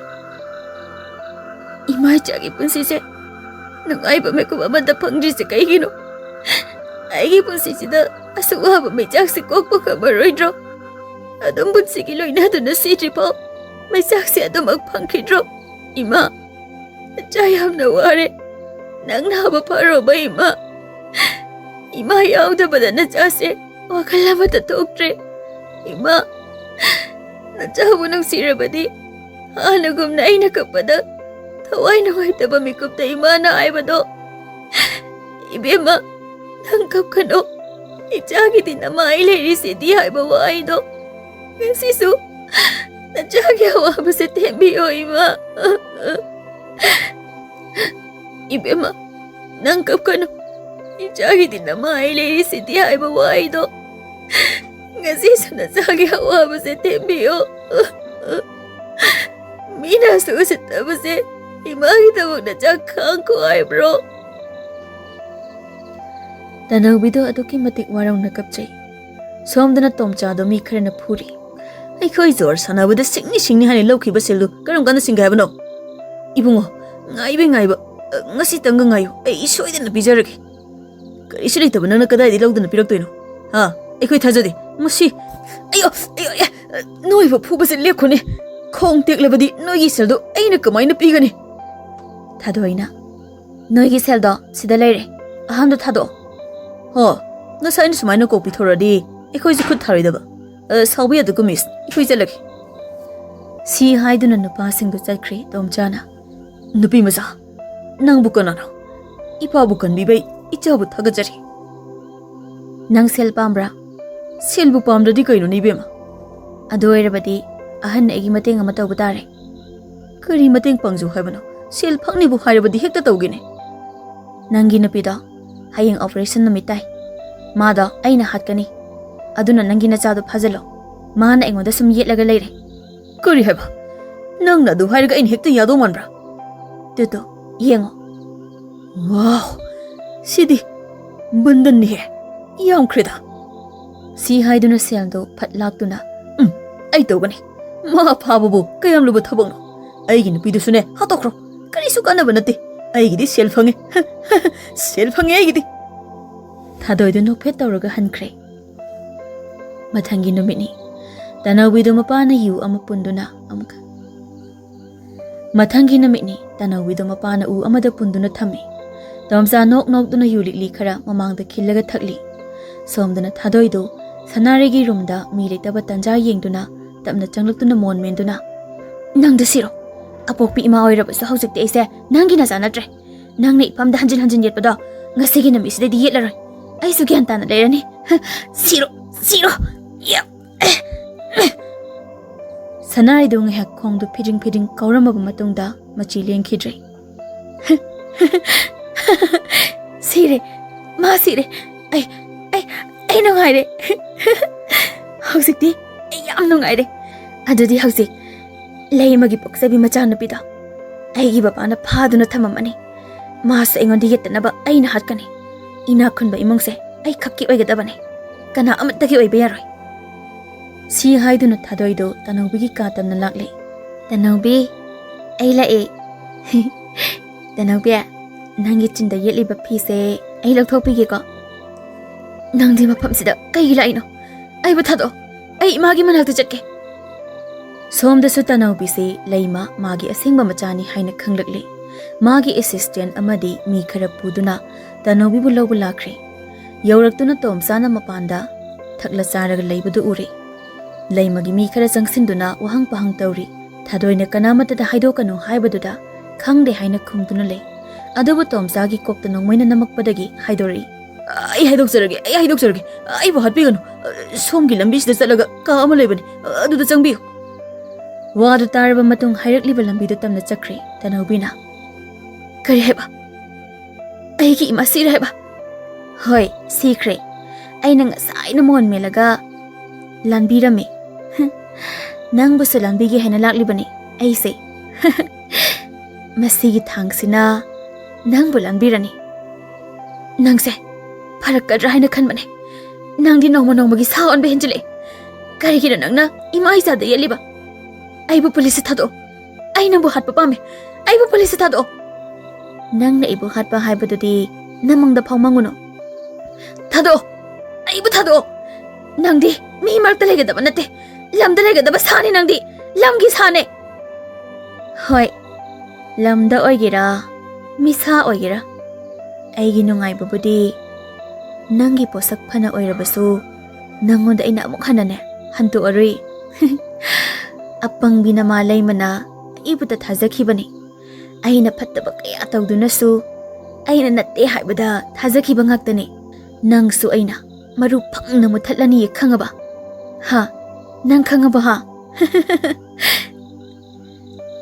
"ꯏꯃꯥ ꯏꯆꯥꯒꯤ ꯄꯨꯟꯁꯤꯁꯦ ꯅꯨꯡꯉꯥꯏꯕ ꯃꯤꯀꯨꯞ ꯑꯃꯠꯇ ꯐꯪꯗ꯭ꯔꯤꯁꯦ ꯀꯩꯒꯤꯅꯣ? ꯑꯩꯒꯤ ꯄꯨꯟꯁꯤꯁꯤꯗ ꯑꯁꯨꯛ ꯋꯥꯕ ꯃꯩꯆꯥꯛꯁꯦ ꯀꯣꯛꯄ ꯉꯝꯃꯔꯣꯏꯗ꯭ꯔꯣ? ꯑꯗꯨꯝ ꯄꯨꯟꯁꯤꯒꯤ ꯂꯣꯏꯅꯗꯨꯅ ꯁꯤꯗ꯭ꯔꯤꯐꯥꯎ ꯃꯩꯆꯥꯛꯁꯦ ꯑꯗꯨꯃꯛ ꯐꯪꯈꯤꯗ꯭ꯔꯣ? ꯏꯃꯥ, ꯅꯆꯥ ꯌꯥꯝꯅ ꯋꯥꯔꯦ꯫ ꯅꯪ ꯅꯥꯕ ꯐꯔꯣꯕ ꯏꯃꯥ꯫ ꯏꯃꯥ ꯌꯥꯎꯗꯕꯗ ꯅꯆꯥꯁꯦ ꯋꯥꯈꯜ ꯑꯃꯠꯇ ꯊꯣꯛꯇ꯭ꯔꯦ꯫ ꯏꯃꯥ, ꯅꯆꯥꯕꯨ ꯅꯨꯡꯁꯤꯔꯕꯗꯤ ꯍꯥꯟꯅꯒꯨꯝꯅ ꯑꯩꯅ ꯀꯞꯄꯗ ꯊꯋꯥꯏ ꯅꯨꯡꯉꯥꯏꯇꯕ ꯃꯤꯀꯨꯞꯇ ꯏꯃꯥꯅ ꯍꯥꯏꯕꯗꯣ, ꯏꯕꯦꯝꯃ, ꯅꯪ ꯀꯞꯀꯅꯨ꯫ ꯏꯆꯥꯒꯤꯗꯤ ꯅꯃꯥ ꯑꯩ ꯂꯩꯔꯤꯁꯤꯗꯤ" ꯍꯥꯏꯕ ꯋꯥꯍꯩꯗꯣ ꯉꯁꯤꯁꯨ ꯅꯆꯥꯒꯤ ꯑꯋꯥꯕꯁꯦ ꯊꯦꯝꯕꯤꯌꯣ, ꯏꯃꯥ꯫ ꯏꯕꯦꯝꯃ, ꯅꯪ ꯀꯞꯀꯅꯨ꯫ ꯏꯆꯥꯒꯤꯗꯤ ꯅꯃꯥ ꯑꯩ ꯂꯩꯔꯤꯁꯤꯗꯤ ꯍꯥꯏꯕ ꯋꯥꯍꯩꯗꯣ ꯉꯁꯤꯁꯨ ꯅꯆꯥꯒꯤ ꯑꯋꯥꯕꯁꯦ ꯊꯦꯝꯕꯤꯌꯣ꯫ ꯃꯤꯅ ꯑꯁꯨꯛ ꯎꯁꯤꯠꯇꯕꯁꯦ ꯏꯃꯥꯒꯤꯗꯃꯛ ꯅꯆꯥ ꯈꯥꯡꯈꯣ ꯍꯥꯏꯕ꯭ꯔꯣ? ꯇꯅꯧꯕꯤꯗꯣ ꯑꯗꯨꯛꯀꯤ ꯃꯇꯤꯛ ꯋꯥꯔꯧꯅ ꯀꯞꯆꯩ꯫ ꯁꯣꯝꯗꯅ ꯇꯣꯝꯆꯥꯗꯣ ꯃꯤ ꯈꯔꯅ ꯐꯨꯔꯤ꯫ "ꯑꯩꯈꯣꯏ ꯖꯣꯔ ꯁꯥꯟꯅꯕꯗ ꯁꯤꯡꯅꯤ ꯁꯤꯡꯅꯤ ꯍꯥꯏꯅ ꯂꯧꯈꯤꯕ ꯁꯦꯜꯗꯨ ꯀꯔꯝ ꯀꯥꯟꯗ ꯁꯤꯡꯒꯦ ꯍꯥꯏꯕꯅꯣ?" "ꯏꯕꯨꯡꯉꯣ, ꯉꯥꯏꯕ ꯉꯥꯏꯕ, ꯑ, ꯉꯁꯤꯇꯪꯒ ꯉꯥꯏꯌꯨ, ꯑꯩ ꯁꯣꯏꯗꯅ ꯄꯤꯖꯔꯒꯦ꯫ ꯀꯔꯤꯁꯨ ꯂꯩꯇꯕ ꯅꯪꯅ ꯀꯗꯥꯏꯗꯒꯤ ꯂꯧꯗꯨꯅ ꯄꯤꯔꯛꯇꯣꯏꯅꯣ? ꯍꯥ? ꯑꯩꯈꯣꯏ ꯊꯥꯖꯗꯦ꯫ ꯃꯁꯤ, ꯑꯌꯣ, ꯑꯌꯣ, ꯑꯌꯣ, ꯅꯣꯏꯕꯨ ꯐꯨꯕꯁꯦ ꯂꯦꯞꯈꯣꯅꯦ꯫ ꯈꯣꯡ ꯇꯦꯛꯂꯕꯗꯤ ꯅꯣꯏꯒꯤ ꯁꯦꯜꯗꯨ ꯑꯩꯅ ꯀꯃꯥꯏꯅ ꯄꯤꯒꯅꯤ?" ꯊꯥꯗꯣꯏꯅ, "ꯅꯣꯏꯒꯤ ꯁꯦꯜꯗꯣ ꯁꯤꯗ ꯂꯩꯔꯦ꯫ ꯑꯍꯥꯟꯕ ꯊꯥꯗꯣꯛꯑꯣ꯫" "ꯍꯣ, ꯉꯁꯥꯏꯅ ꯁꯨꯃꯥꯏꯅ ꯀꯣꯛ ꯄꯤꯊꯣꯔꯛꯑꯗꯤ ꯑꯩꯈꯣꯏꯁꯨ ꯈꯨꯠ ꯊꯥꯔꯣꯏꯗꯕ꯫ ꯑ, ꯁꯥꯎꯕ ꯌꯥꯗꯦꯀꯣ, ꯃꯤꯁ꯫ ꯑꯩꯈꯣꯏ ꯆꯠꯂꯒꯦ꯫" ꯁꯤ ꯍꯥꯏꯗꯨꯅ ꯅꯨꯄꯥꯁꯤꯡꯗꯨ ꯆꯠꯈ꯭ꯔꯦ ꯇꯣꯝꯆꯥꯅ꯫ "ꯅꯨꯄꯤ ꯃꯆꯥ, ꯅꯪꯕꯨ ꯀꯅꯥꯅꯣ? ꯏꯄꯥꯕꯨ ꯀꯟꯕꯤꯕꯩ ꯏꯆꯥꯕꯨ ꯊꯥꯒꯠꯆꯔꯤ꯫" "ꯅꯪ ꯁꯦꯜ ꯄꯥꯝꯕ꯭ꯔꯥ?" "ꯁꯦꯜꯕꯨ ꯄꯥꯝꯗ꯭ꯔꯗꯤ ꯀꯩꯅꯣꯅꯦ, ꯏꯕꯦꯝꯃ?" "ꯑꯗꯨ ꯑꯣꯏꯔꯕꯗꯤ ꯑꯍꯟ ꯑꯩꯒꯤ ꯃꯇꯦꯡ ꯑꯃ ꯇꯧꯕ ꯇꯥꯔꯦ꯫" "ꯀꯔꯤ ꯃꯇꯦꯡ ꯄꯥꯡꯖꯧ ꯍꯥꯏꯕꯅꯣ? ꯁꯦꯜ ꯐꯪꯅꯤꯕꯨ ꯍꯥꯏꯔꯕꯗꯤ ꯍꯦꯛꯇ ꯇꯧꯒꯦꯅꯦ꯫" "ꯅꯪꯒꯤ ꯅꯨꯄꯤꯗꯣ ꯍꯌꯦꯡ ꯑꯣꯄꯔꯦꯁꯟ ꯅꯨꯃꯤꯠ ꯇꯥꯏ꯫ ꯃꯥꯗꯣ ꯑꯩꯅ ꯍꯥꯠꯀꯅꯤ꯫ ꯑꯗꯨꯅ ꯅꯪꯒꯤ ꯅꯆꯥꯗꯣ ꯐꯥꯖꯜꯂꯣ꯫ ꯃꯥꯅ ꯑꯩꯉꯣꯟꯗ ꯁꯨꯝ ꯌꯦꯠꯂꯒ ꯂꯩꯔꯦ꯫" "ꯀꯔꯤ ꯍꯥꯏꯕ? ꯅꯪꯅ ꯑꯗꯨ ꯍꯥꯏꯔꯒ ꯑꯩꯅ ꯍꯦꯛꯇ ꯌꯥꯗꯧ ꯃꯥꯟꯕ꯭ꯔꯥ?" "ꯇꯨ, ꯇꯨ, ꯌꯦꯡꯉꯣ꯫" "ꯋꯥꯎ, ꯁꯤꯗꯤ ꯕꯟꯗꯟꯅꯤꯍꯦ꯫ ꯌꯥꯝꯈ꯭ꯔꯦꯗ꯫" ꯁꯤ ꯍꯥꯏꯗꯨꯅ ꯁꯦꯜꯗꯣ ꯐꯠ ꯂꯥꯛꯇꯨꯅ, "ꯎꯝ, ꯑꯩ ꯇꯧꯒꯅꯤ꯫ ꯃꯥ ꯐꯥꯕꯕꯨ ꯀꯌꯥꯝ ꯂꯨꯕ ꯊꯕꯛꯅꯣ? ꯑꯩꯒꯤ ꯅꯨꯄꯤꯗꯨꯁꯨꯅꯦ ꯍꯥꯠꯇꯣꯛꯈ꯭ꯔꯣ꯫ ꯀꯔꯤꯁꯨ ꯀꯥꯟꯅꯕ ꯅꯠꯇꯦ꯫ ꯑꯩꯒꯤꯗꯤ ꯁꯦꯜ ꯐꯪꯉꯦ꯫ ꯁꯦꯜ ꯐꯪꯉꯦ ꯑꯩꯒꯤꯗꯤ꯫" ꯊꯥꯗꯣꯏꯗꯨ ꯅꯣꯛꯐꯦꯠ ꯇꯧꯔꯒ ꯍꯟꯈ꯭ꯔꯦ꯫ ꯃꯊꯪꯒꯤ ꯅꯨꯃꯤꯠꯅꯤ꯫ ꯇꯅꯧꯕꯤꯗꯨ ꯃꯄꯥꯅ ꯌꯨ ꯑꯃ ꯄꯨꯟꯗꯨꯅ ꯑꯃꯨꯛ ꯃꯊꯪꯒꯤ ꯅꯨꯃꯤꯠꯅꯤ꯫ ꯇꯅꯧꯕꯤꯗꯨ ꯃꯄꯥꯅ ꯎ ꯑꯃꯗ ꯄꯨꯟꯗꯨꯅ ꯊꯝꯃꯤ꯫ ꯇꯣꯝꯆꯥ ꯅꯣꯛ ꯅꯣꯛꯇꯨꯅ ꯌꯨ ꯂꯤꯛꯂꯤ ꯈꯔ ꯃꯃꯥꯡꯗ ꯈꯤꯜꯂꯒ ꯊꯛꯂꯤ꯫ ꯁꯣꯝꯗꯅ ꯊꯥꯗꯣꯏꯗꯨ ꯁꯅꯥꯔꯩꯒꯤ ꯔꯨꯝꯗ ꯃꯤ ꯂꯩꯇꯕ ꯇꯟꯖꯥ ꯌꯦꯡꯗꯨꯅ ꯇꯞꯅ ꯆꯪꯂꯛꯇꯨꯅ ꯃꯣꯟ ꯃꯦꯟꯗꯨꯅ, "ꯅꯪꯗ ꯁꯤꯔꯣ꯫ ꯑꯄꯣꯛꯄꯤ ꯏꯃꯥ ꯑꯣꯏꯔꯕꯁꯨ ꯍꯧꯖꯤꯛꯇꯤ ꯑꯩꯁꯦ ꯅꯪꯒꯤ ꯅꯆꯥ ꯅꯠꯇ꯭ꯔꯦ꯫ ꯅꯪꯅ ꯏꯄꯥꯝꯗ ꯍꯟꯖꯤꯟ ꯍꯟꯖꯤꯟ ꯌꯦꯠꯄꯗꯣ ꯉꯁꯤꯒꯤ ꯅꯨꯃꯤꯠꯁꯤꯗꯩꯗꯤ ꯌꯦꯠꯂꯔꯣꯏ꯫ ꯑꯩꯁꯨ ꯒ꯭ꯌꯥꯟ ꯇꯥꯅ ꯂꯩꯔꯅꯤ꯫ ꯁꯤꯔꯣ, ꯁꯤꯔꯣ꯫ ꯌꯥ꯫ ꯁꯅꯥꯔꯩꯗꯨ ꯉꯥꯏꯍꯥꯛ ꯈꯣꯡꯗꯨ ꯐꯤꯗ꯭ꯔꯤꯡ ꯐꯤꯗ꯭ꯔꯤꯡ ꯀꯥꯎꯔꯝꯃꯕ ꯃꯇꯨꯡꯗ ꯃꯆꯤ ꯂꯦꯡꯈꯤꯗ꯭ꯔꯦ꯫ "ꯁꯤꯔꯦ, ꯃꯥ ꯁꯤꯔꯦ꯫ ꯑꯩ, ꯑꯩ, ꯑꯩ ꯅꯨꯡꯉꯥꯏꯔꯦ꯫ ꯍꯧꯖꯤꯛꯇꯤ ꯑꯩ ꯌꯥꯝ ꯅꯨꯡꯉꯥꯏꯔꯦ꯫ ꯑꯗꯨꯗꯤ ꯍꯧꯖꯤꯛ ꯂꯩꯃꯒꯤ ꯄꯣꯛꯆꯕꯤ ꯃꯆꯥꯅꯨꯄꯤꯗꯣ ꯑꯩꯒꯤ ꯕꯕꯥꯅ ꯐꯥꯗꯨꯅ ꯊꯝꯃꯝꯃꯅꯤ꯫ ꯃꯥꯁꯨ ꯑꯩꯉꯣꯟꯗ ꯌꯦꯠꯇꯅꯕ ꯑꯩꯅ ꯍꯥꯠꯀꯅꯤ꯫ ꯏꯅꯥꯛ ꯈꯨꯟꯕ ꯏꯃꯨꯡꯁꯦ ꯑꯩ ꯈꯛꯀꯤ ꯑꯣꯏꯒꯗꯕꯅꯤ꯫ ꯀꯅꯥ ꯑꯃꯠꯇꯒꯤ ꯑꯣꯏꯕ ꯌꯥꯔꯣꯏ꯫" ꯁꯤ ꯍꯥꯏꯗꯨꯅ ꯊꯥꯗꯣꯏꯗꯨ ꯇꯅꯧꯕꯤꯒꯤ ꯀꯥ ꯇꯝꯅ ꯂꯥꯛꯂꯦ꯫ "ꯇꯅꯧꯕꯤ, ꯑꯩ ꯂꯥꯛꯑꯦ꯫" "ꯇꯅꯧꯕꯤ, ꯅꯪꯒꯤ ꯆꯤꯟꯗ ꯌꯦꯠꯂꯤꯕ ꯐꯤꯁꯦ ꯑꯩ ꯂꯧꯊꯣꯛꯄꯤꯒꯦꯀꯣ꯫" "ꯅꯪꯗꯤ ꯃꯐꯝꯁꯤꯗ ꯀꯩꯒꯤ ꯂꯥꯛꯏꯅꯣ? ꯑꯩꯕꯨ ꯊꯥꯗꯣꯛꯑꯣ꯫ ꯑꯩ ꯏꯃꯥꯒꯤ ꯃꯅꯥꯛꯇ ꯆꯠꯀꯦ꯫" ꯁꯣꯝꯗꯁꯨ ꯇꯅꯧꯕꯤꯁꯦ ꯂꯩꯃ ꯃꯥꯒꯤ ꯑꯁꯦꯡꯕ ꯃꯆꯥꯅꯤ ꯍꯥꯏꯅ ꯈꯪꯂꯛꯂꯦ꯫ ꯃꯥꯒꯤ ꯑꯦꯁꯤꯁꯇꯦꯟ ꯑꯃꯗꯤ ꯃꯤ ꯈꯔ ꯄꯨꯗꯨꯅ ꯇꯅꯧꯕꯤꯕꯨ ꯂꯧꯕ ꯂꯥꯛꯈ꯭ꯔꯦ꯫ ꯌꯧꯔꯛꯇꯨꯅ ꯇꯣꯝꯆꯥꯅ ꯃꯄꯥꯟꯗ ꯊꯛꯂ ꯆꯥꯔꯒ ꯂꯩꯕꯗꯨ ꯎꯔꯦ꯫ ꯂꯩꯃꯒꯤ ꯃꯤ ꯈꯔ ꯆꯪꯁꯤꯟꯗꯨꯅ ꯋꯥꯍꯪ ꯄꯥꯍꯪ ꯇꯧꯔꯤ꯫ ꯊꯥꯗꯣꯏꯅ ꯀꯅꯥꯃꯠꯇꯗ ꯍꯥꯏꯗꯣꯛꯀꯅꯨ ꯍꯥꯏꯕꯗꯨꯗ ꯈꯪꯗꯦ ꯍꯥꯏꯅ ꯈꯨꯝꯗꯨꯅ ꯂꯩ꯫ ꯑꯗꯨꯕꯨ ꯇꯣꯝꯆꯥꯒꯤ ꯀꯣꯛꯇ ꯅꯣꯡꯃꯩꯅ ꯅꯝꯃꯛꯄꯗꯒꯤ ꯍꯥꯏꯗꯣꯔꯛꯏ꯫ "ꯑꯩ ꯍꯥꯏꯗꯣꯛꯆꯔꯒꯦ, ꯑꯩ ꯍꯥꯏꯗꯣꯛꯆꯔꯒꯦ꯫ ꯑꯩꯕꯨ ꯍꯥꯠꯄꯤꯒꯅꯨ꯫ ꯁꯣꯝꯒꯤ ꯂꯝꯕꯤꯁꯤꯗ ꯆꯠꯂꯒ ꯀꯥ ꯑꯃ ꯂꯩꯕꯅꯤ, ꯑꯗꯨꯗ ꯆꯪꯕꯤꯌꯨ꯫" ꯋꯥꯗꯨ ꯇꯥꯔꯕ ꯃꯇꯨꯡ ꯍꯥꯏꯔꯛꯂꯤꯕ ꯂꯝꯕꯤꯗꯨ ꯇꯝꯅ ꯆꯠꯈ꯭ꯔꯦ ꯇꯅꯧꯕꯤꯅ꯫ "ꯀꯔꯤ ꯍꯥꯏꯕ? ꯑꯩꯒꯤ ꯏꯃꯥ ꯁꯤꯔꯦ ꯍꯥꯏꯕ?" "ꯍꯣꯏ, ꯁꯤꯈ꯭ꯔꯦ꯫ ꯑꯩꯅ ꯉꯁꯥꯏꯅ ꯃꯣꯟ ꯃꯦꯜꯂꯒ ꯂꯥꯟꯕꯤꯔꯝꯃꯤ꯫ ꯅꯪꯕꯨꯁꯨ ꯂꯥꯟꯕꯤꯒꯦ ꯍꯥꯏꯅ ꯂꯥꯛꯂꯤꯕꯅꯤ ꯑꯩꯁꯦ꯫ ꯃꯁꯤꯒꯤ ꯊꯥꯡꯁꯤꯅ ꯅꯪꯕꯨ ꯂꯥꯟꯕꯤꯔꯅꯤ꯫ ꯅꯪꯁꯦ ꯐꯔꯛꯀꯗ꯭ꯔꯥ ꯍꯥꯏꯅ ꯈꯟꯕꯅꯦ꯫ ꯅꯪꯗꯤ ꯅꯣꯡꯃ ꯅꯣꯡꯃꯒꯤ ꯁꯥ ꯑꯣꯟꯕ ꯍꯦꯟꯖꯤꯜꯂꯛꯑꯦ꯫ ꯀꯔꯤꯒꯤꯅꯣ ꯅꯪꯅ ꯏꯃꯥ ꯏꯆꯥꯗ ꯌꯦꯠꯂꯤꯕ? ꯑꯩꯕꯨ ꯄꯨꯂꯤꯁꯇ ꯊꯥꯗꯣꯛꯑꯣ꯫ ꯑꯩ ꯅꯪꯕꯨ ꯍꯥꯠꯄ ꯄꯥꯝꯃꯦ꯫ ꯑꯩꯕꯨ ꯄꯨꯂꯤꯁꯇ ꯊꯥꯗꯣꯛꯑꯣ꯫" "ꯅꯪꯅ ꯑꯩꯕꯨ ꯍꯥꯠꯄ ꯍꯥꯏꯕꯗꯨꯗꯤ ꯅꯃꯪꯗ ꯐꯥꯎ ꯃꯪꯉꯨꯅꯨ꯫ ꯊꯥꯗꯣꯛꯑꯣ꯫ ꯑꯩꯕꯨ ꯊꯥꯗꯣꯛꯑꯣ꯫ ꯅꯪꯗꯤ ꯃꯤ ꯃꯔꯛꯇ ꯂꯩꯒꯗꯕ ꯅꯠꯇꯦ꯫ ꯂꯝꯗ ꯂꯩꯒꯗꯕ ꯁꯥꯅꯤ ꯅꯪꯗꯤ꯫ ꯂꯝꯒꯤ ꯁꯥꯅꯦ꯫" "ꯍꯣꯏ, ꯂꯝꯗ ꯑꯣꯏꯒꯦꯔꯥ, ꯃꯤꯁꯥ ꯑꯣꯏꯒꯦꯔꯥ, ꯑꯩꯒꯤ ꯅꯨꯡꯉꯥꯏꯕꯕꯨꯗꯤ ꯅꯪꯒꯤ ꯄꯣꯠꯁꯛ ꯐꯅ ꯑꯣꯏꯔꯕꯁꯨ ꯅꯪꯉꯣꯟꯗ ꯑꯩꯅ ꯑꯃꯨꯛ ꯍꯟꯅꯅꯦ ꯍꯟꯗꯣꯛꯑꯔꯨꯏ꯫" "ꯑꯄꯪꯕꯤ ꯅꯃꯥ ꯂꯩꯃꯅ ꯑꯩꯕꯨꯗ ꯊꯥꯖꯈꯤꯕꯅꯤ꯫ ꯑꯩꯅ ꯐꯠꯇꯕ ꯀꯌꯥ ꯇꯧꯗꯨꯅꯁꯨ ꯑꯩꯅ ꯅꯠꯇꯦ ꯍꯥꯏꯕꯗ ꯊꯥꯖꯈꯤꯕ ꯉꯥꯛꯇꯅꯤ꯫ ꯅꯪꯁꯨ ꯑꯩꯅ ꯃꯔꯨ ꯐꯪꯅ ꯃꯨꯠꯊꯠꯂꯅꯤꯌꯦ, ꯈꯪꯉꯕ? ꯍꯥ? ꯅꯪ ꯈꯪꯉꯕ, ꯍꯥ?"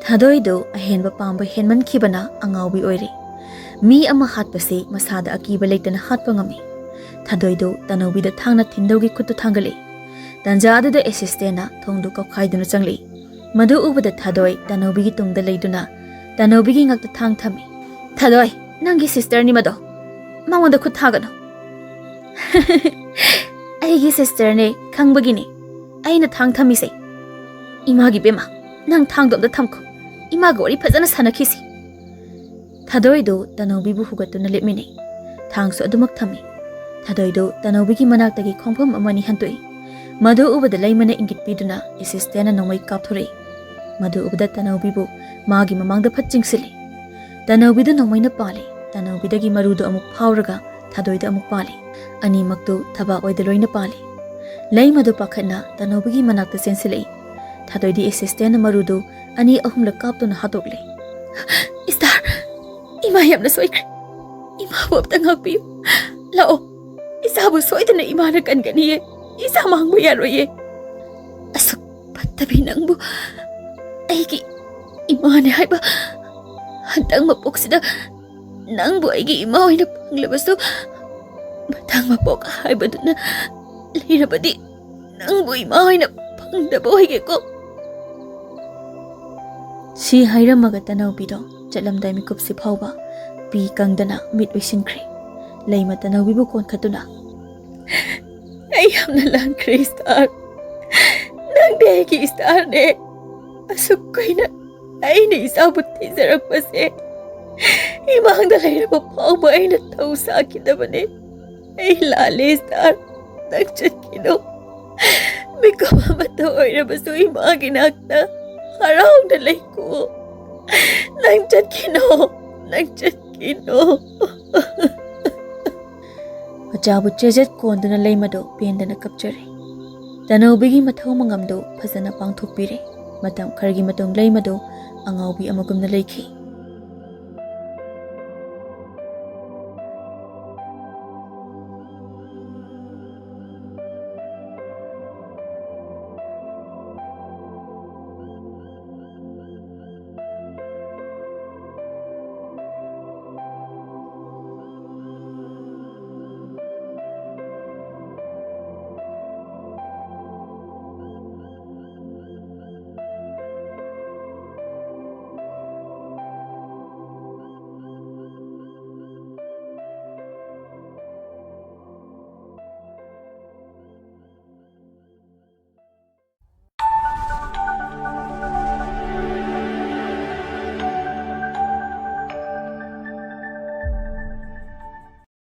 ꯊꯥꯗꯣꯏꯗꯨ ꯑꯍꯦꯟꯕ ꯄꯥꯝꯕ ꯍꯦꯟꯃꯟꯈꯤꯕꯅ ꯑꯉꯥꯎꯕꯤ ꯑꯣꯏꯔꯦ꯫ ꯃꯤ ꯑꯃ ꯍꯥꯠꯄꯁꯤ ꯃꯁꯥꯗ ꯑꯀꯤꯕ ꯂꯩꯇꯅ ꯍꯥꯠꯄ ꯉꯝꯃꯤ꯫ ꯊꯥꯗꯣꯏꯗꯨ ꯇꯅꯧꯕꯤꯗ ꯊꯥꯡꯅ ꯊꯤꯟꯗꯧꯒꯤ ꯈꯨꯠꯇꯨ ꯊꯥꯡꯒꯠꯂꯛꯏ꯫ ꯇꯥꯟꯖꯥ ꯑꯗꯨꯗ ꯑꯦꯁꯤꯁꯇꯦꯟꯅ ꯊꯣꯡꯗꯨ ꯀꯧꯈꯥꯏꯗꯨꯅ ꯆꯪꯂꯛꯏ꯫ ꯃꯗꯨ ꯎꯕꯗ ꯊꯥꯗꯣꯏ ꯇꯅꯧꯕꯤꯒꯤ ꯇꯨꯡꯗ ꯂꯩꯗꯨꯅ ꯇꯅꯧꯕꯤꯒꯤ ꯉꯛꯇ ꯊꯥꯡ ꯊꯝꯃꯤ꯫ "ꯊꯥꯗꯣꯏ, ꯅꯪꯒꯤ ꯁꯤꯁꯇꯔꯅꯤ ꯃꯗꯣ꯫ ꯃꯉꯣꯟꯗ ꯈꯨꯠ ꯊꯥꯒꯅꯨ꯫" "ꯑꯩꯒꯤ ꯁꯤꯁꯇꯔꯅꯦ ꯈꯪꯕꯒꯤꯅꯦ ꯑꯩꯅ ꯊꯥꯡ ꯊꯝꯃꯤꯁꯦ꯫ ꯏꯃꯥꯒꯤ ꯕꯦꯝꯃ, ꯅꯪ ꯊꯥꯡꯗꯣ ꯑꯝꯇ ꯊꯝꯈꯣ꯫ ꯏꯃꯥꯒ ꯋꯥꯔꯤ ꯐꯖꯅ ꯁꯥꯟꯅꯈꯤꯁꯤ꯫" ꯊꯥꯗꯣꯏꯗꯨ ꯇꯅꯧꯕꯤꯕꯨ ꯍꯨꯒꯠꯇꯨꯅ ꯂꯦꯞꯃꯤꯟꯅꯩ꯫ ꯊꯥꯡꯁꯨ ꯑꯗꯨꯃꯛ ꯊꯝꯃꯤ꯫ ꯊꯥꯗꯣꯏꯗꯨ ꯇꯅꯧꯕꯤꯒꯤ ꯃꯅꯥꯛꯇꯒꯤ ꯈꯣꯡꯐꯝ ꯑꯃꯅꯤ ꯍꯟꯗꯣꯛꯏ꯫ ꯃꯗꯨ ꯎꯕꯗ ꯂꯩꯃꯅ ꯏꯪꯒꯤꯠ ꯄꯤꯗꯨꯅ ꯑꯦꯁꯤꯁꯇꯦꯟꯅ ꯅꯣꯡꯃꯩ ꯀꯥꯞꯊꯣꯔꯛꯏ꯫ ꯃꯗꯨ ꯎꯕꯗ ꯇꯅꯧꯕꯤꯕꯨ ꯃꯥꯒꯤ ꯃꯃꯥꯡꯗ ꯐꯠ ꯆꯤꯡꯁꯤꯜꯂꯤ꯫ ꯇꯅꯧꯕꯤꯗ ꯅꯣꯡꯃꯩꯅ ꯄꯥꯜꯂꯤ꯫ ꯇꯅꯧꯕꯤꯗꯒꯤ ꯃꯔꯨꯗꯨ ꯑꯃꯨꯛ ꯐꯥꯎꯔꯒ ꯊꯥꯗꯣꯏꯗ ꯑꯃꯨꯛ ꯄꯥꯜꯂꯤ꯫ ꯑꯅꯤꯃꯛꯇꯨ ꯊꯕꯥꯛ ꯑꯣꯏꯗ ꯂꯣꯏꯅ ꯄꯥꯜꯂꯤ꯫ ꯂꯩꯃꯗꯨ ꯄꯥꯈꯠꯅ ꯇꯅꯧꯕꯤꯒꯤ ꯃꯅꯥꯛꯇ ꯆꯦꯟꯁꯤꯜꯂꯛꯏ꯫ ꯊꯥꯗꯣꯏꯗꯤ ꯑꯦꯁꯤꯁꯇꯦꯟꯅ ꯃꯔꯨꯗꯨ ꯑꯅꯤ ꯑꯍꯨꯝꯂꯛ ꯀꯥꯞꯇꯨꯅ ꯍꯥꯠꯇꯣꯛꯂꯦ꯫ "ꯏꯁꯇꯥꯔ, ꯏꯃꯥ ꯌꯥꯝꯅ ꯁꯣꯏꯈ꯭ꯔꯦ꯫ ꯏꯃꯥꯕꯨ ꯑꯝꯇ ꯉꯥꯛꯄꯤꯌꯨ꯫ ꯂꯥꯛꯑꯣ, ꯏꯆꯥꯕꯨ ꯁꯣꯏꯗꯅ ꯏꯃꯥꯅ ꯀꯟꯒꯅꯤꯌꯦ꯫ ꯏꯆꯥ ꯃꯥꯡꯕ ꯌꯥꯔꯣꯏꯌꯦ꯫ ꯑꯁꯨꯛ ꯐꯠꯇꯕꯤ ꯅꯪꯕꯨ ꯑꯩꯒꯤ ꯏꯃꯥꯅꯦ ꯍꯥꯏꯕ ꯍꯟꯗꯛ ꯃꯄꯣꯛꯁꯤꯗ ꯅꯪꯕꯨ ꯑꯩꯒꯤ ꯏꯃꯥ ꯑꯣꯏꯅ ꯐꯪꯂꯕꯁꯨ, ꯃꯊꯪ ꯃꯄꯣꯛ ꯍꯥꯏꯕꯗꯨꯅ ꯂꯩꯔꯕꯗꯤ ꯅꯪꯕꯨ ꯏꯃꯥ ꯑꯣꯏꯅ ꯐꯪꯗꯕ ꯑꯣꯏꯒꯦꯀꯣ꯫" ꯁꯤ ꯍꯥꯏꯔꯝꯃꯒ ꯇꯅꯧꯕꯤꯗꯣ ꯆꯠꯂꯝꯗꯥꯏ ꯃꯤꯀꯨꯞꯁꯤ ꯐꯥꯎꯕ ꯄꯤ ꯀꯪꯗꯅ ꯃꯤꯠ ꯎꯏꯁꯤꯟꯈ꯭ꯔꯦ꯫ ꯂꯩꯃ ꯇꯅꯧꯕꯤꯕꯨ ꯀꯣꯟꯈꯠꯇꯨꯅ, "ꯑꯩ ꯌꯥꯝꯅ ꯂꯥꯟꯈ꯭ꯔꯦ ꯏꯁꯇꯥꯔ꯫ ꯅꯪꯗꯤ ꯑꯩꯒꯤ ꯏꯁꯇꯥꯔꯅꯦ꯫ ꯑꯁꯨꯛ ꯀꯨꯏꯅ ꯑꯩꯅ ꯏꯆꯥꯕꯨ ꯊꯤꯖꯔꯛꯄꯁꯦ, ꯏꯃꯥꯡꯗ ꯂꯩꯔꯕ ꯐꯥꯎꯕ ꯑꯩꯅ ꯊꯧ ꯁꯥꯈꯤꯗꯕꯅꯦ꯫ ꯑꯩ ꯂꯥꯜꯂꯦ ꯏꯁꯇꯥꯔ, ꯅꯪ ꯆꯠꯈꯤꯅꯨ꯫ ꯃꯤꯀꯨꯞ ꯑꯃꯇ ꯑꯣꯏꯔꯕꯁꯨ ꯏꯃꯥꯒꯤ ꯅꯥꯛꯇ ꯍꯔꯥꯎꯅ ꯂꯩꯀꯣ꯫ ꯅꯪ ꯆꯠꯈꯤꯅꯨ, ꯅꯪ ꯆꯠꯈꯤꯅꯨ꯫" ꯃꯆꯥꯕꯨ ꯆꯦꯖꯦꯠ ꯀꯣꯟꯗꯨꯅ ꯂꯩꯃꯗꯨ ꯄꯦꯟꯗꯅ ꯀꯞꯆꯔꯦ꯫ ꯇꯅꯧꯕꯤꯒꯤ ꯃꯊꯧ ꯃꯉꯝꯗꯨ ꯐꯖꯅ ꯄꯥꯡꯊꯣꯛꯄꯤꯔꯦ꯫ ꯃꯇꯝ ꯈꯔꯒꯤ ꯃꯇꯨꯡ ꯂꯩꯃꯗꯨ ꯑꯉꯥꯎꯕꯤ ꯑꯃꯒꯨꯝꯅ ꯂꯩꯈꯤ꯫